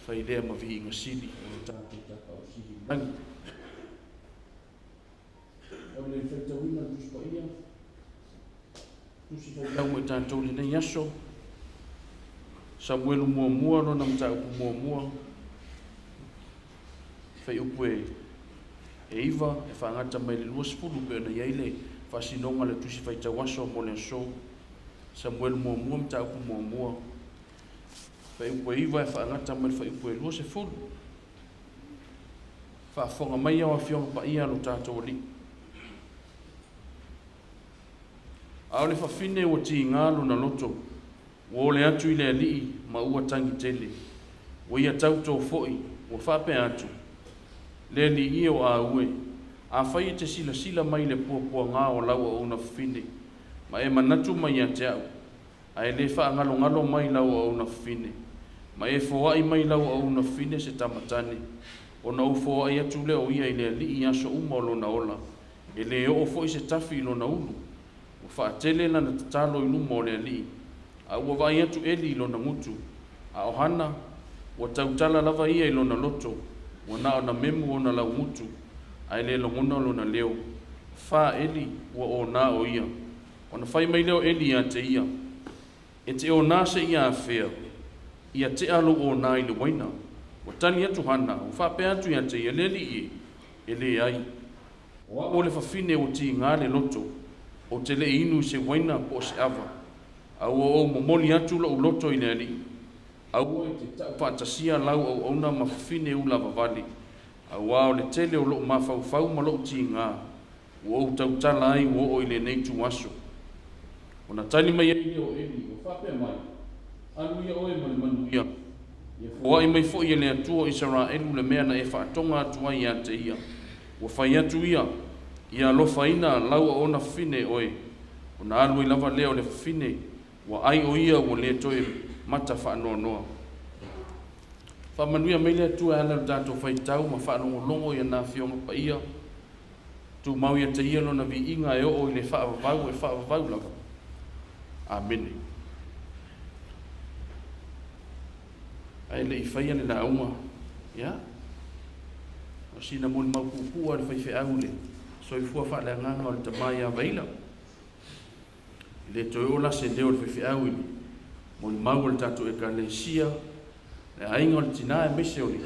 fai lea ma viiga sili o le tatou Tapaau Sili i le lagi. O le faitauina o le Tusi Paia, Tusi faitau mo i tatou i lenei aso, Samuelu muamua lona mataupu muamua, fuaiupu e 9 e faagata mai le 20 pei ona i ai le faasinoga o le Tusi Faitau Aso mo le aso. Samuelu muamua mataupu muamua, fuaiupu e 9 e faagata mai le fuaiupu e 20. Faafofoga mai ao Afioga Paia a lo tatou Alii. A o le fafine ua tiga lona loto, ua ole atu i le alii ma ua tagi tele. Ua ia tautō foi, ua faapea atu, Le alii e o Aue, afai e te silasila mai i le puapuagā o lau auauna fafine, ma e manatu mai ia te au, ae le faagalogalo mai lau auauna fafine, ma e foai mai lau auauna fafine se tama tane, ona ou foai atu lea o ia i le alii i aso uma o lona ola, e le oo foi se tafi i lona ulu. Ua faatele lana tatalo i luma o le alii, a ua vaai atu Eli i lona gutu. A o Hana, ua tautala lava ia i lona loto, ua na ona memu ona laugutu, ae le logona lona leo. Fa Eli, ua onā o ia. Ona fai mai lea o Eli ia te ia, E te onā seia afea, ia tea lou onā i le uaina. Ua tali atu Hana, ua faapea atu ia te ia, Le alii e, e leai. O au o le fafine ua tiga le loto, ou te le i inu i se uaina po o se ava, a ua ou momoli atu lou loto i le Alii. Aua e te tau faatasia lau auauna ma fafine ula vavale. Auā o le tele o lo'u mafaufau ma lo'u tigā, ua ou tautala ai ua oo i lenei ituaso. Ona tali mai ai lea o Eli, ua faapea mai, Alu ia oe ma le manuia, ia foai mai foi e le Atua o Isaraelu le mea na e faatoga atu ai ia te ia. Ua fai atu ia, Ia alofaina lau auauna fafine oe. Ona alu ai lava lea o le fafine, ua ai o ia ua le toe mata faanoanoa. Faamanuia mai le Atua e ala i lo tatou faitau ma faalogologo i ana Afioga Paia. Tumau ia te Ia Lona viiga e oo i le faavavau e faavavau lava. Amene. Ae le i faia le lauga, ia, o sina molimau puupuu a le faifeau i le soifua faaleagaga o le tama ia Vaila. E le toe oo la se leo o le faifeau i le molimau a le tatou Ekalesia, le aiga o le tina aemaise o le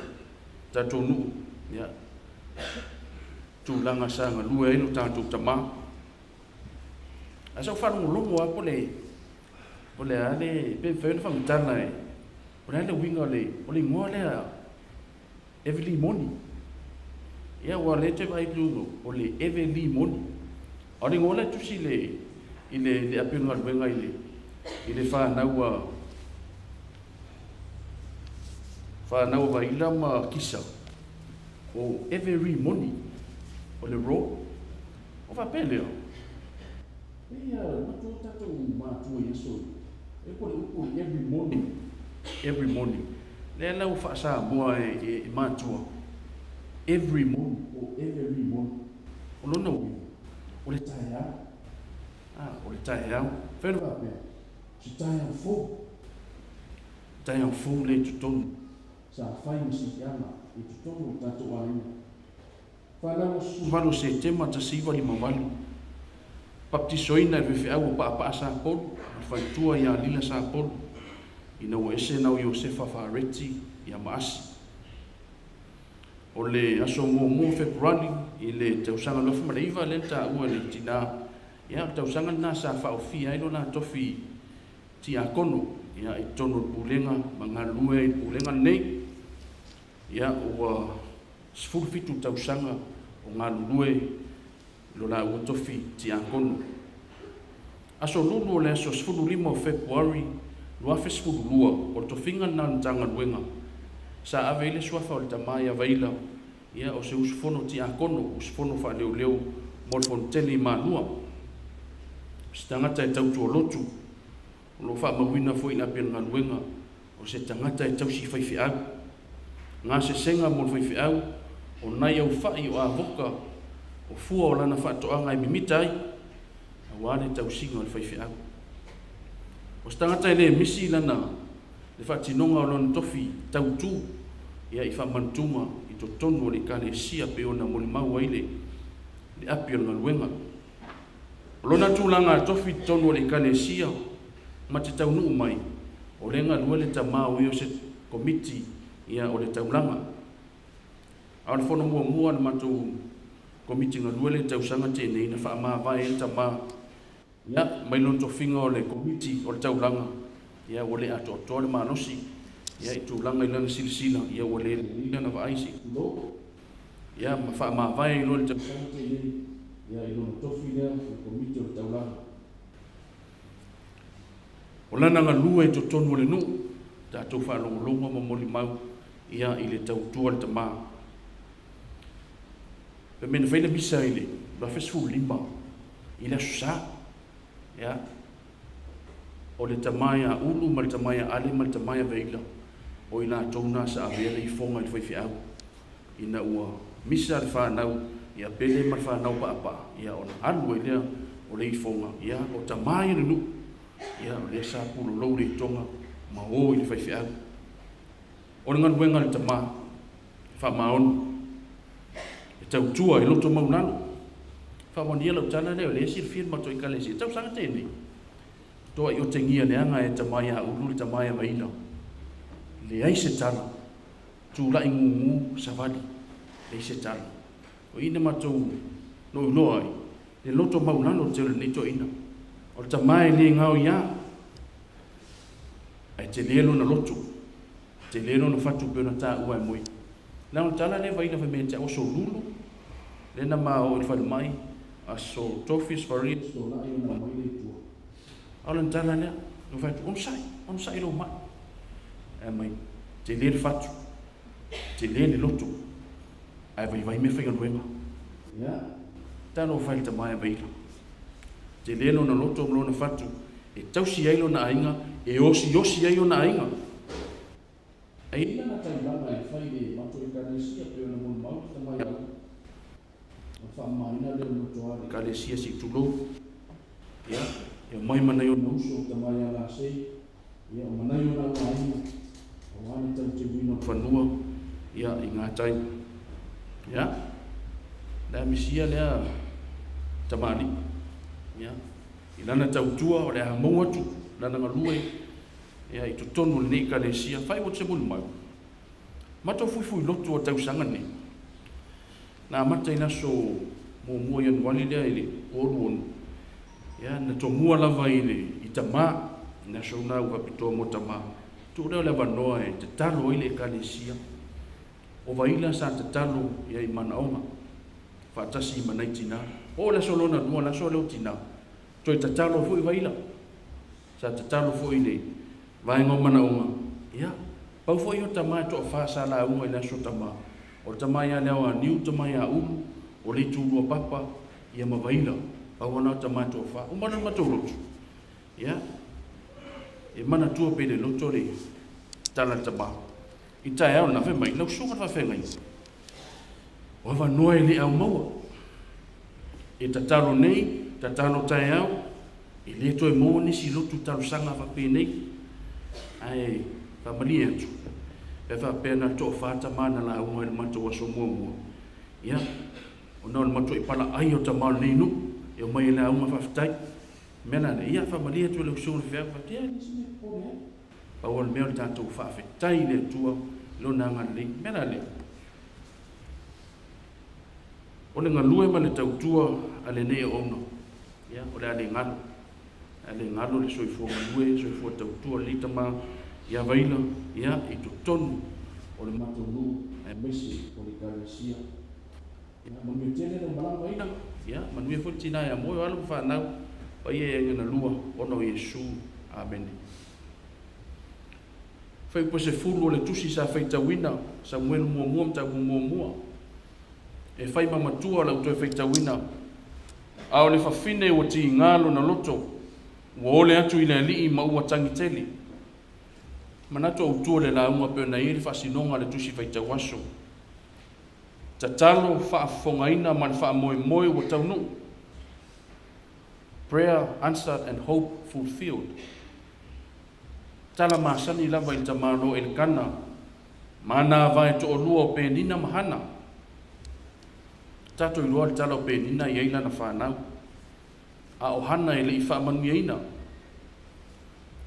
tatou nuu, ia, tulaga sa galue ai lo tatou tama. Ae sa ou faalogologo lava po o le, po o le a le, pe mafai ona faamatala e, po o le a le uiga o le, o le igoa lea Everly Moni. Ia aua o lea e te vaai atu o le Everly Moni. A o le igoa la e tusi i le, i le, le api o le galuega i le, i le fanau a, fanau a Vaila ma Kisa, o Every Moni, o le ro. O faapea lea, e ia matua o tatou matua i aso ia, e po o le upu o le every morning, every morning. Lea la ua faa-Samoa e matua, every morning po o every morning. O lona uiga, o le taeao, a, o le taeao. Fai ona faapea, o se taeao fou, taeao fou lea i totonu, sa fai ma siiaga i totonu o le tatou aiga. Fanau 18 o Setema 1958, Baptisoina e le faifeau o Paapaa Sapolu ma le faletua ia Lila Sapolu, ina ua ese na o Iosefa Fareti ia Maasi. O le aso muamua o Fepuari i le tausaga 2009 lea na taua e le tina, ia o le tausaga lena sa faaofia ai lo la tofi tiakono ia i totonu o le pulega ma galulue ai i le pulega lenei. Ia ua 17 tausaga o galulue i lo laua tofi tiakono. Aso Lulu o le aso 15 o Fepuari 2012, o le tofiga lena o le Matagaluega sa ave ai le suafa o le tama ia Vaila, ia o se usufono tiakono, usufono faaleoleo mo le Fonotele i Malua. O se tagata e tautua lotu, O lo o faamauina foi i le Api o le Galuega, o se tagata e tausi faifeau. Gasesega mo le faifeau, o nai aufa'i o avoka, o fua o lana faatoaga e mimita ai, aua le tausiga o le faifeau. O se tagata e le misi lana le faatinoga o lona tofi tautu ia i faamanutuga i totonu o le Ekalesia pei ona molimau ai le le Api o le Galuega. O lona tulaga tofi i totonu o le Ekalesia ma te taunuu mai, o lea e galue le tama o ia o se komiti ia o le taulaga. A o le fono muamua a le matou komiti galue le tausaga tenei na faamavae ai le tama ia mai lona tofiga o le komiti o le taulaga, ia ua le atoatoa le malosi ia i tulaga i lana silasila, ia ua le lelei lana vaai se i tulou. Ia ma faamavae ai loa le tausaga tenei ia i lona tofi lea o le komiti o le taulaga. O lana galue i totonu o le nuu, tatou faalogologo ma molimau ia i le tautua le tama. Fai mai na fai le misa i le 2015 i le Aso Sa. Ia, o le tama ia Ulu ma le tama ia Ale ma le tama ia Vaila, o i latou na sa avea le ifoga i le faifeau. Ina ua misa le fanau ia Pele ma le fanau Paapaa, ia ona alu ai lea o le ifoga, ia o tama ia le nuu, ia o lea sa pulolou le itoga ma o i le faifeau. O le galuega a le tama, e faamaoni, e tautua i loto maulalo. Faamaonia lau tala lea, o lea e silafia le matou Ekalesia, tausaga tenei, toa i otegia leaga e tama ia Ulu le tama ia Vaila. Leai se tala, tulai gugu savali, leai se tala. O i na matou loiloa ai, le loto maulalo tele o lenei toeaina. O le tama e le gaoiā, ae tele lona loto, tele lona fatu pei ona taua e moi. Leaga o le tala lea Vaila fai mai ia te au, aso Lulu lea na ma oo i le falemai, aso Tofi, aso Faria, aso Toonai ona aumai lea i tua. A o lana tala lea, na ou fai atu, onosai, onosai i lou mai. Ae mai, tele le fatu, tele le loto, ae vaivai meafaigaluega. Ia, talofa e i le tama ia Vaila. Tele lona loto ma lona fatu e tausi ai lona aiga, e osiosi ai ona aiga. Ae i ai lana tailaga e fai i le matou Ekalesia pei ona molimau le tama ia Ulu. O le faamamaina lea o le lotoa a le Ekalesia se i tulou. Ia, e omai ma nai ona uso, o tama ia Lasei, ia, o ma nai ona au aiga, aua le tauteuina o le fanua, ia, i gatai. Ia, le a misia lea tamalii, ia, i lana tautua o le a mou atu lana galue, ia, i totonu o lenei Ekalesia. Fai ua te molimau, matou fuifui lotu o tausaga nei, Na amata i le aso muamua o Ianuali lea i le 26, ia, na tomua lava i le i tamā, i le aso lena ua faapitoa mo tamā. Tuu lea o le avanoa e tatalo ai le Ekalesia. O Vaila sa tatalo ia i manaoga, faatasi ma nai tinā. Oo i le aso lona lua, le aso lea o tinā, toe tatalo ai foi Vaila. Sa tatalo foi i le vaega o manaoga, ia, pau foi ia o tama e toafa sa lauga i le aso tama, o le tama ia Leaoaniu, tama ia Ulu, o Leitulua Papa, ia ma Vaila, pau lava na o tama e toafa. Uma loa le matou lotu, ia, e manatua pea i le loto le tala a le tama. I taeao lena, fai mai, lau susuga i le faafeagaiga, o avanoa e le aumaua. E tatalo nei, tatalo taeao, e le toe maua nisi lotu talosaga faapenei. Ae faamalie atu, pe faapea na toafa tama na lauga i le matou aso muamua, ia, ona o le matuai palaai o tama o lenei nuu, e omai e lauga faafetai. O le mea la lea, ia, faamalie atu i lau susuga i le feau, faapea, ia, e leai se mea e popole ai. Pau lava le mea o le tatou faafetai i le Atua i Lona agalelei. O le mea la lea, O le galue ma le tautua a lenei auauna, ia, o le a le galo. O le a le galo le soifua galue, soifua tautua o lenei tama ia Vaila, ia, i totonu o le matou nuu aemaise o le Ekalesia. Ia, manuia tele lau malaga Vaila, ia, manuia foi le tina ia Moe, o alo ma fanau, paia i aiga na lua, ona o Iesu. Amene. Fuaiupu e 10 o le tusi sa faitauina, Samuelu muamua mataupu muamua. E fai ma matua lau toe faitauina, a o le fafine ua tiga lona loto, ua ole atu i le alii ma ua tagi tele. Manatu autu o le lauga pei ona i ai le faasinoga a le tusi faitau aso. Tatalo faafofogaina ma le faamoemoe ua taunuu. Prayer answered and hope fulfilled. Tala masani lava i le tamaloa Elikana ma ana avae toalua o Penina ma Hana. Tatou iloa le tala o Penina e i ai lana fanau, a o Hana e le i faamanuiaina.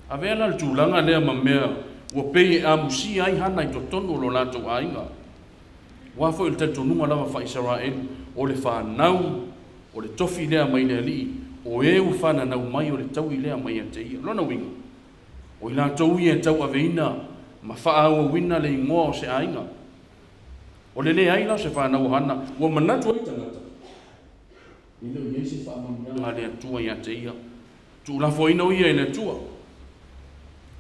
Avea la le tulaga lea ma mea ua pei e amusia ai Hana i totonu o lo latou aiga. Aua foi o le talitonuga lava faa-Isaraelu, o le fanau, o le tofi lea mai le Alii, o e ua fananau mai o le taui lea mai ia te ia. Lona uiga, o i latou ia e tauaveina ma faaauauina le igoa o se aiga. O le leai la o se fanau o Hana, ua manatu ai tagata, e le o i ai se faamanuiaga a le Atua ia te ia. Tuulafoaina o ia e le Atua.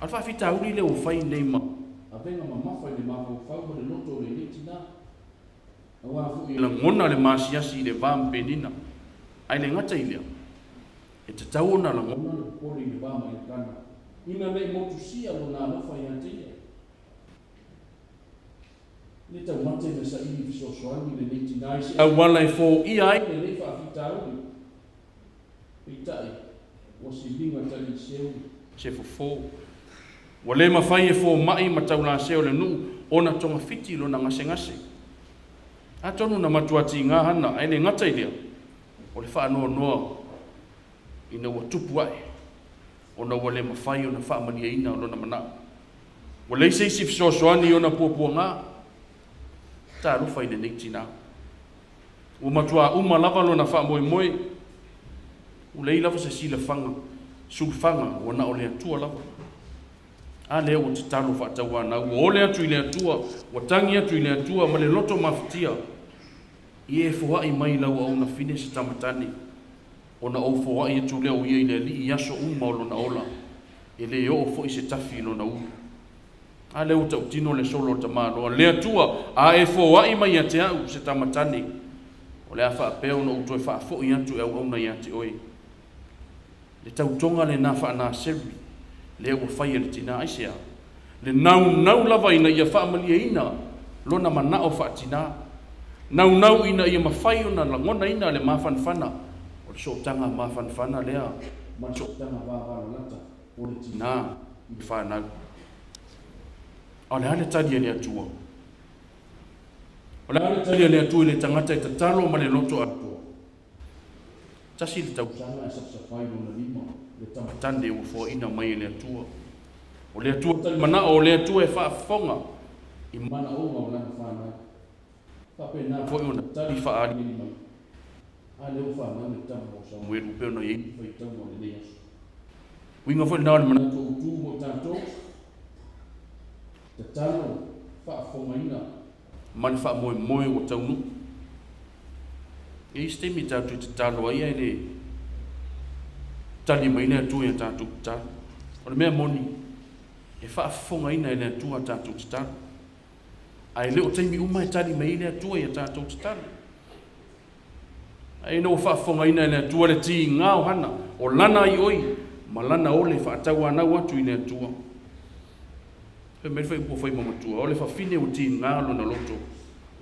A o le faafitauli lea ua fai nei ma avega mamafa i le mafaufau ma le loto o lenei tina, aua foi e lagona le maasiasi i le va ma Penina. Ae le gata i lea, e tatau ona lagona le popole i le va ma Elikana, ina ne i motusia lona alofa ia te ia. Le taumate na saili fesoasoani lenei tina i se auala e foia ai lenei faafitauli. Peitai, ua siliga taliiseu se fofo. Ua le mafai e fomai ma taulasea o le nuu ona togafiti lona gasegase. Atonu na matua tiga Hana, ae le gata i lea, o le faanoanoa ina ua tupu ae, ona ua le mafai ona faamalieina lona manao. Ua leai se isi fesoasoani i ona puapuaga. Talofa i lenei tina. Ua matua uma lava lona faamoemoe. Ua leai lava se silafaga, sulufaga, ua na o le Atua lava. A lea ua tatalo faatauanau, ua ole atu i le Atua, ua tagi atu i le Atua ma le loto mafatia, Ia e foai mai i lau aunafine se tamatane, ona ou foai atu lea o ia i le Alii i aso uma o lona ola, e lē oo foi se tafi i lona ulu. A lea ua tautino le solo o le tamaloa, Le Atua, a e foai mai ia te au se tamatane, o le a faapea ona ou toe faafoi atu e auauna ia te oe. Le tautoga lenā faa-Naseri lea ua fai e le tinā. Aisea? Le naunau lava ina ia faamalieina lona manao faatinā. Naunau ina ia mafai ona lagonaina le mafanafana o le sootaga mafanafana lea ma le sootaga vavalalata o le tinā i le fanau. A o le a le tali a le Atua? O le a le tali a le Atua i le tagata e tatalo ma le loto atoa? Tasi le tausaga ae safasafai lona lima le tamatane ua foaina mai e le Atua. O le Atua tali manao, o le Atua e faafofoga i manaoga o Lana fanau. Faapena foi ona tali faaaliali mai. A lea ua fanau le tama o Samuelu pei ona i ai le faitauga o lenei aso. Uiga foi lena o le manatu autu mo i tatou, tatalo, faafofogaina ma le faamoemoe ua taunuu. E i ai se taimi tatou te tatalo ai ae le tali mai le Atua i a tatou tatalo. O le mea moni, e faafofogaina e le Atua a tatou tatalo. Ae le o taimi uma e tali mai ai le Atua i a tatou tatalo. Ae ina ua faafofogaina e le Atua le tiga o Hana, o lana aioi ma lana ole faatauanau atu i le Atua. Fai mai le faaiupu a Faimamatua, o le fafine ua tiga lona loto,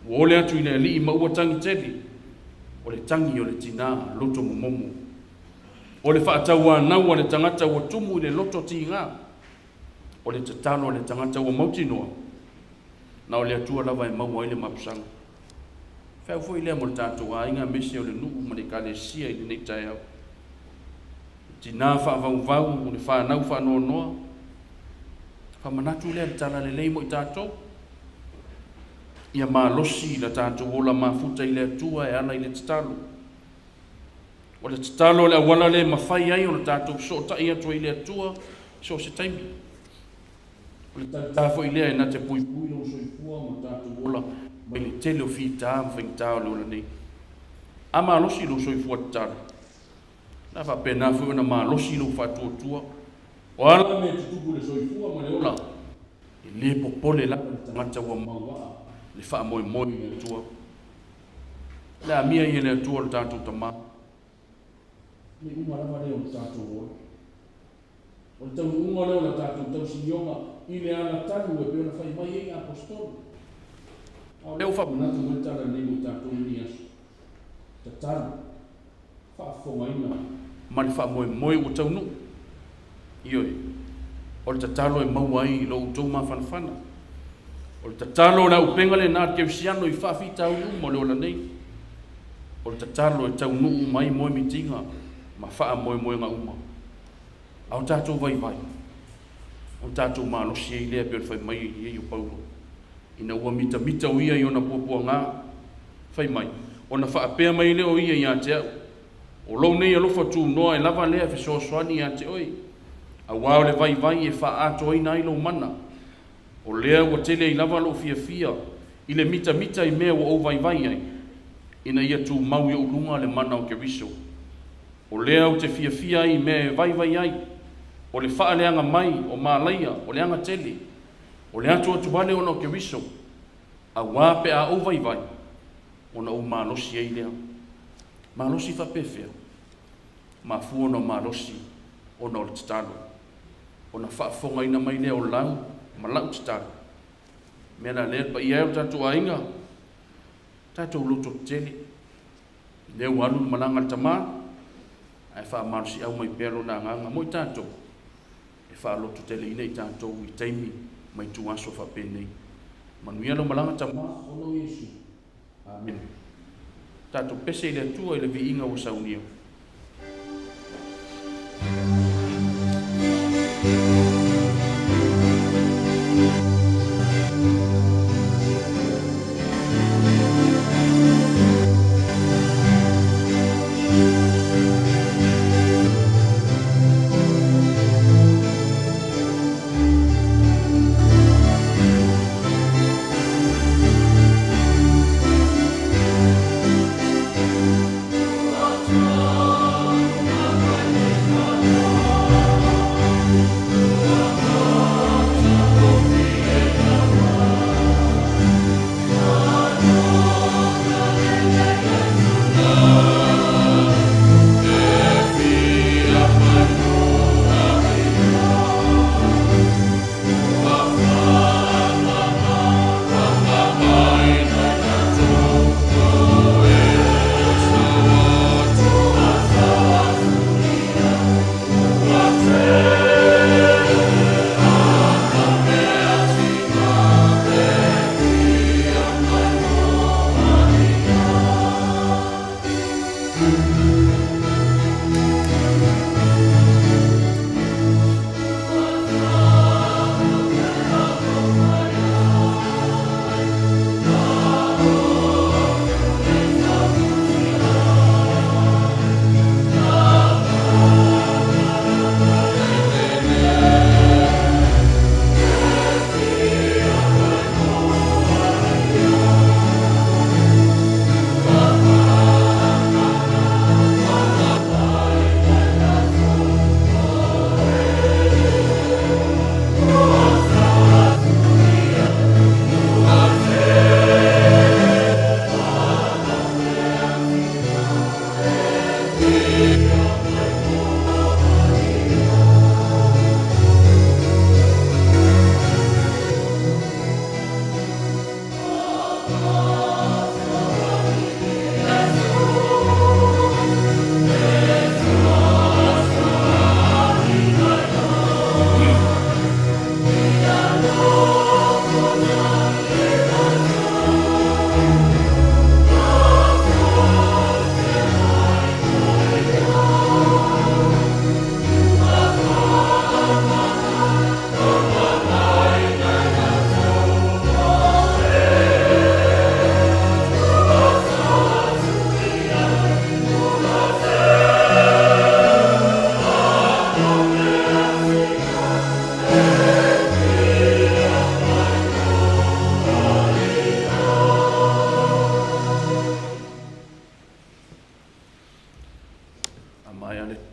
ua ole atu i le alii ma ua tagi tele, o le tagi o le tinā loto momomo. O le faatauanau a le tagata ua tumu i le loto tiga, o le tatalo a le tagata ua mautinoa, na o le Atua lava e maua ai le mapusaga. Feau foi lea mo le tatou aiga aemaise o le nuu ma le Ekalesia i lenei taeao. Le tinā faavauvau, le fanau faanoanoa, famanatu lea le talalelei mo i tatou. Ia malosi la tatou ola mafuta i le Atua e ala i le tatalo. O le tatalo le auala lea e mafai ai ona tatou fesootai atu ai i le Atua i so o se taimi. O le talitā foi lea e na te puipui lou soifua ma tatou ola mai le tele o fita ma faigata o le ola nei. A malosi lou soifua tatalo, o le a faapena foi ona malosi lou faatuatua. O a la mea e tutupu i le soifua ma le ola, e le popole lava le tagata ua mauaa le faamoemoe i le Atua. O le a amia ia le Atua lo tatou Tama. Le iuga lava lea o le tatou ola. O le taunuuga lea o le tatou tausinioga i le alatanu e pei ona fai mai ai Aposetolo. A o lea ua faamanatu mai le tala lenei mo i tatou i lenei aso. Tatalo, faafofogaina ma le faamoemoe ua taunuu. Ioe, o le tatalo e maua ai i lo outou mafanafana. O le tatalo o le auupega lena a le kerisiano i faafitauli uma o le ola nei. O le tatalo e taunuu uma ai moemitiga ma faamoemoega uma. A o tatou vaivai, o tatou malosi ai lea e pei ona fai mai ai o Paulo, ina ua mitamita o ia i ona puapuaga, fai mai, ona faapea mai lea o ia ia te au, O lou nei alofa tunoa e lava lea e fesoasoani ia te oe, auā o le vaivai e faaatoaina ai lou mana. O lea ua tele ai lava lou fiafia i le mitamita i mea ua ou vaivai ai, ina ia tumau i ou luga le mana o Keriso. O lea ou te fiafia ai i mea e vaivai ai, o le faaleaga mai o malaia, o le aga tele, o le atuatuvale ona o Keriso, auā pe a ou vaivai, ona ou malosi ai lea. Malosi faapefea? Mafua ona malosi ona o le tatalo, ona faafofogaina mai lea o lau ma lau tatalo. O le mea la lea le paia e o le tatou aiga, tatou loto tetele, lea ua alu le malaga a le tama, ae faamalosiau mai pea lona agaga mo i tatou, e faalototeleina i tatou i taimi ma ituaso faapenei. Manuia lau malaga tama, ona o Iesu. Amene. Tatou pese i le Atua i le viiga ua saunia.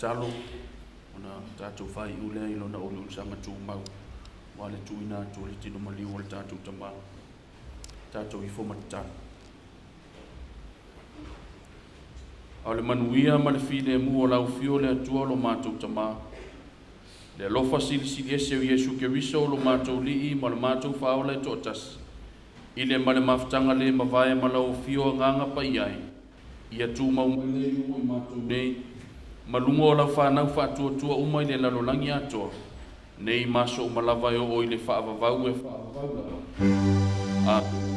tatalo ona tatou faaiu lea i lona uliulisaga tumau aua le tuuina atu o le tino maliu o le tatou Tamā. Tatou ifo ma tatalo. A o le manuia ma le filemu o lau Afio le Atua o lo matou Tamā, le alofa silisili ese o Iesu Keriso o lo matou Lii ma lo matou Faaola e toatasi, i le ma le mafutaga le mavae ma lau Afio Agaga Paia e, ia tumau mai lea i luga o i matou nei, ma luga o lau fanau faatuatua uma i le lalolagi atoa, nei ma aso uma lava e oo i le faavavau e faavavau lava. Amene.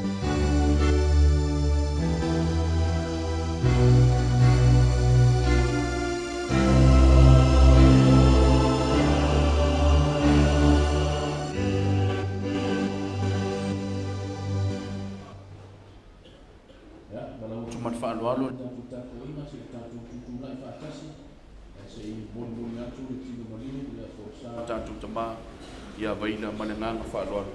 Ia, valaau atu ma le faaaloalo i le tatou tapuaiga se i tatou tutulai faatasi ae se i molimoli atu le tino maliu i le aso sa tatou Tama ia Vaila ma le agaga faaaloalo.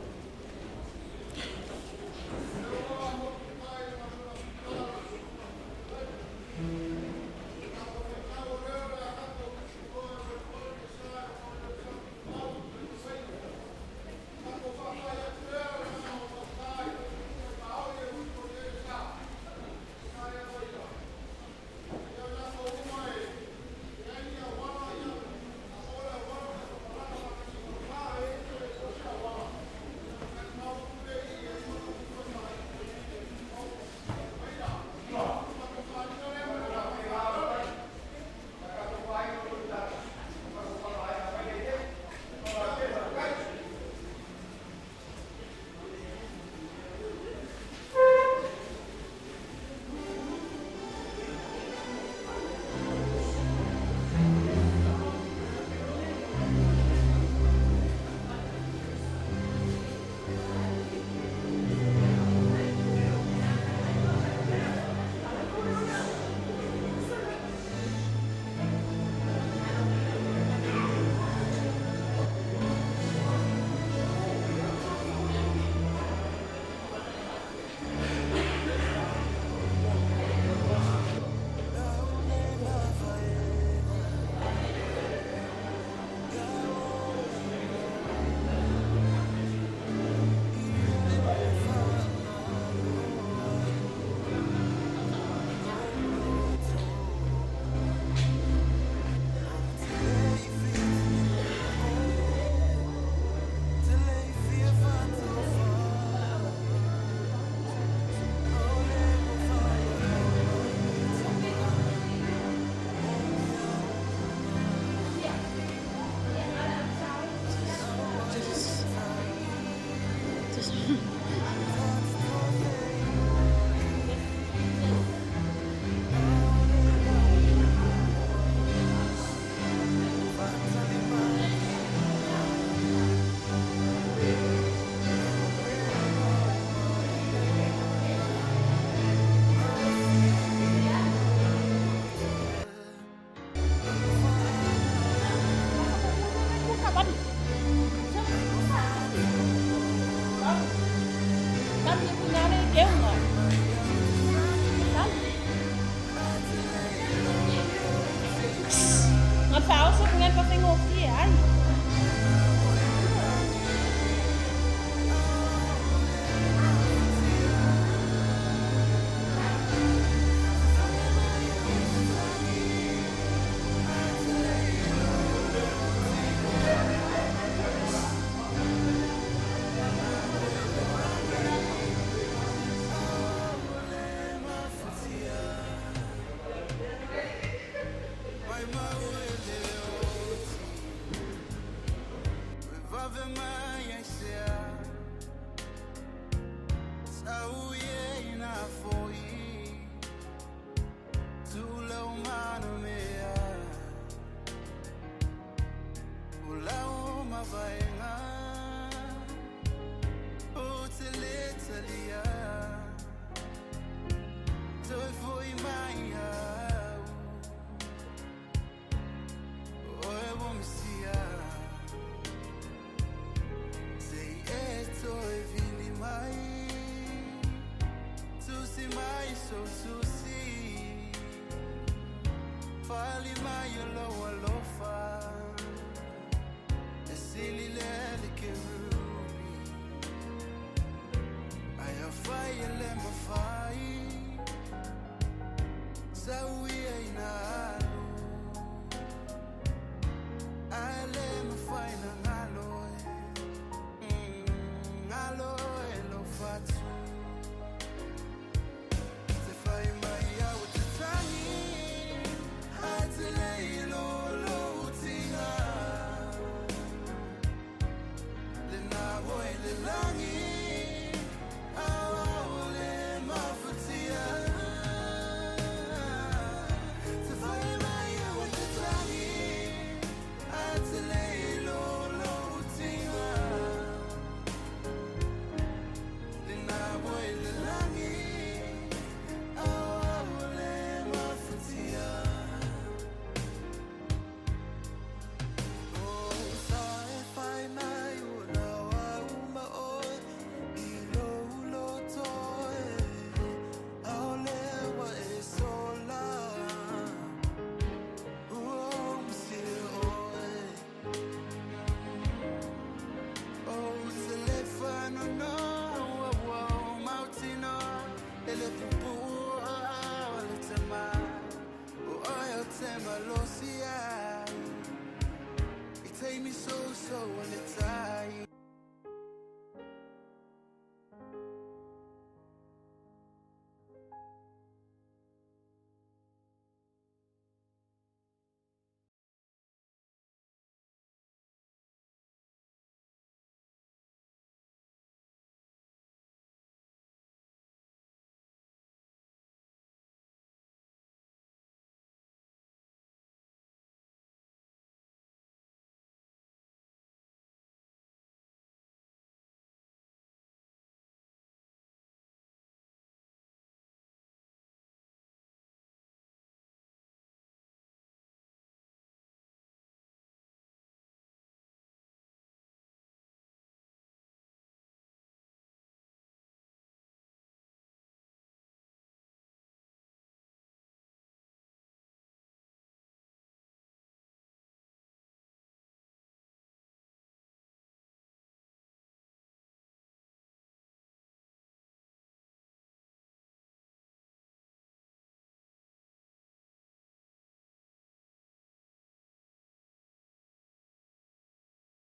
tali mai o lou alofa E sili lea le kerubi Ai afai e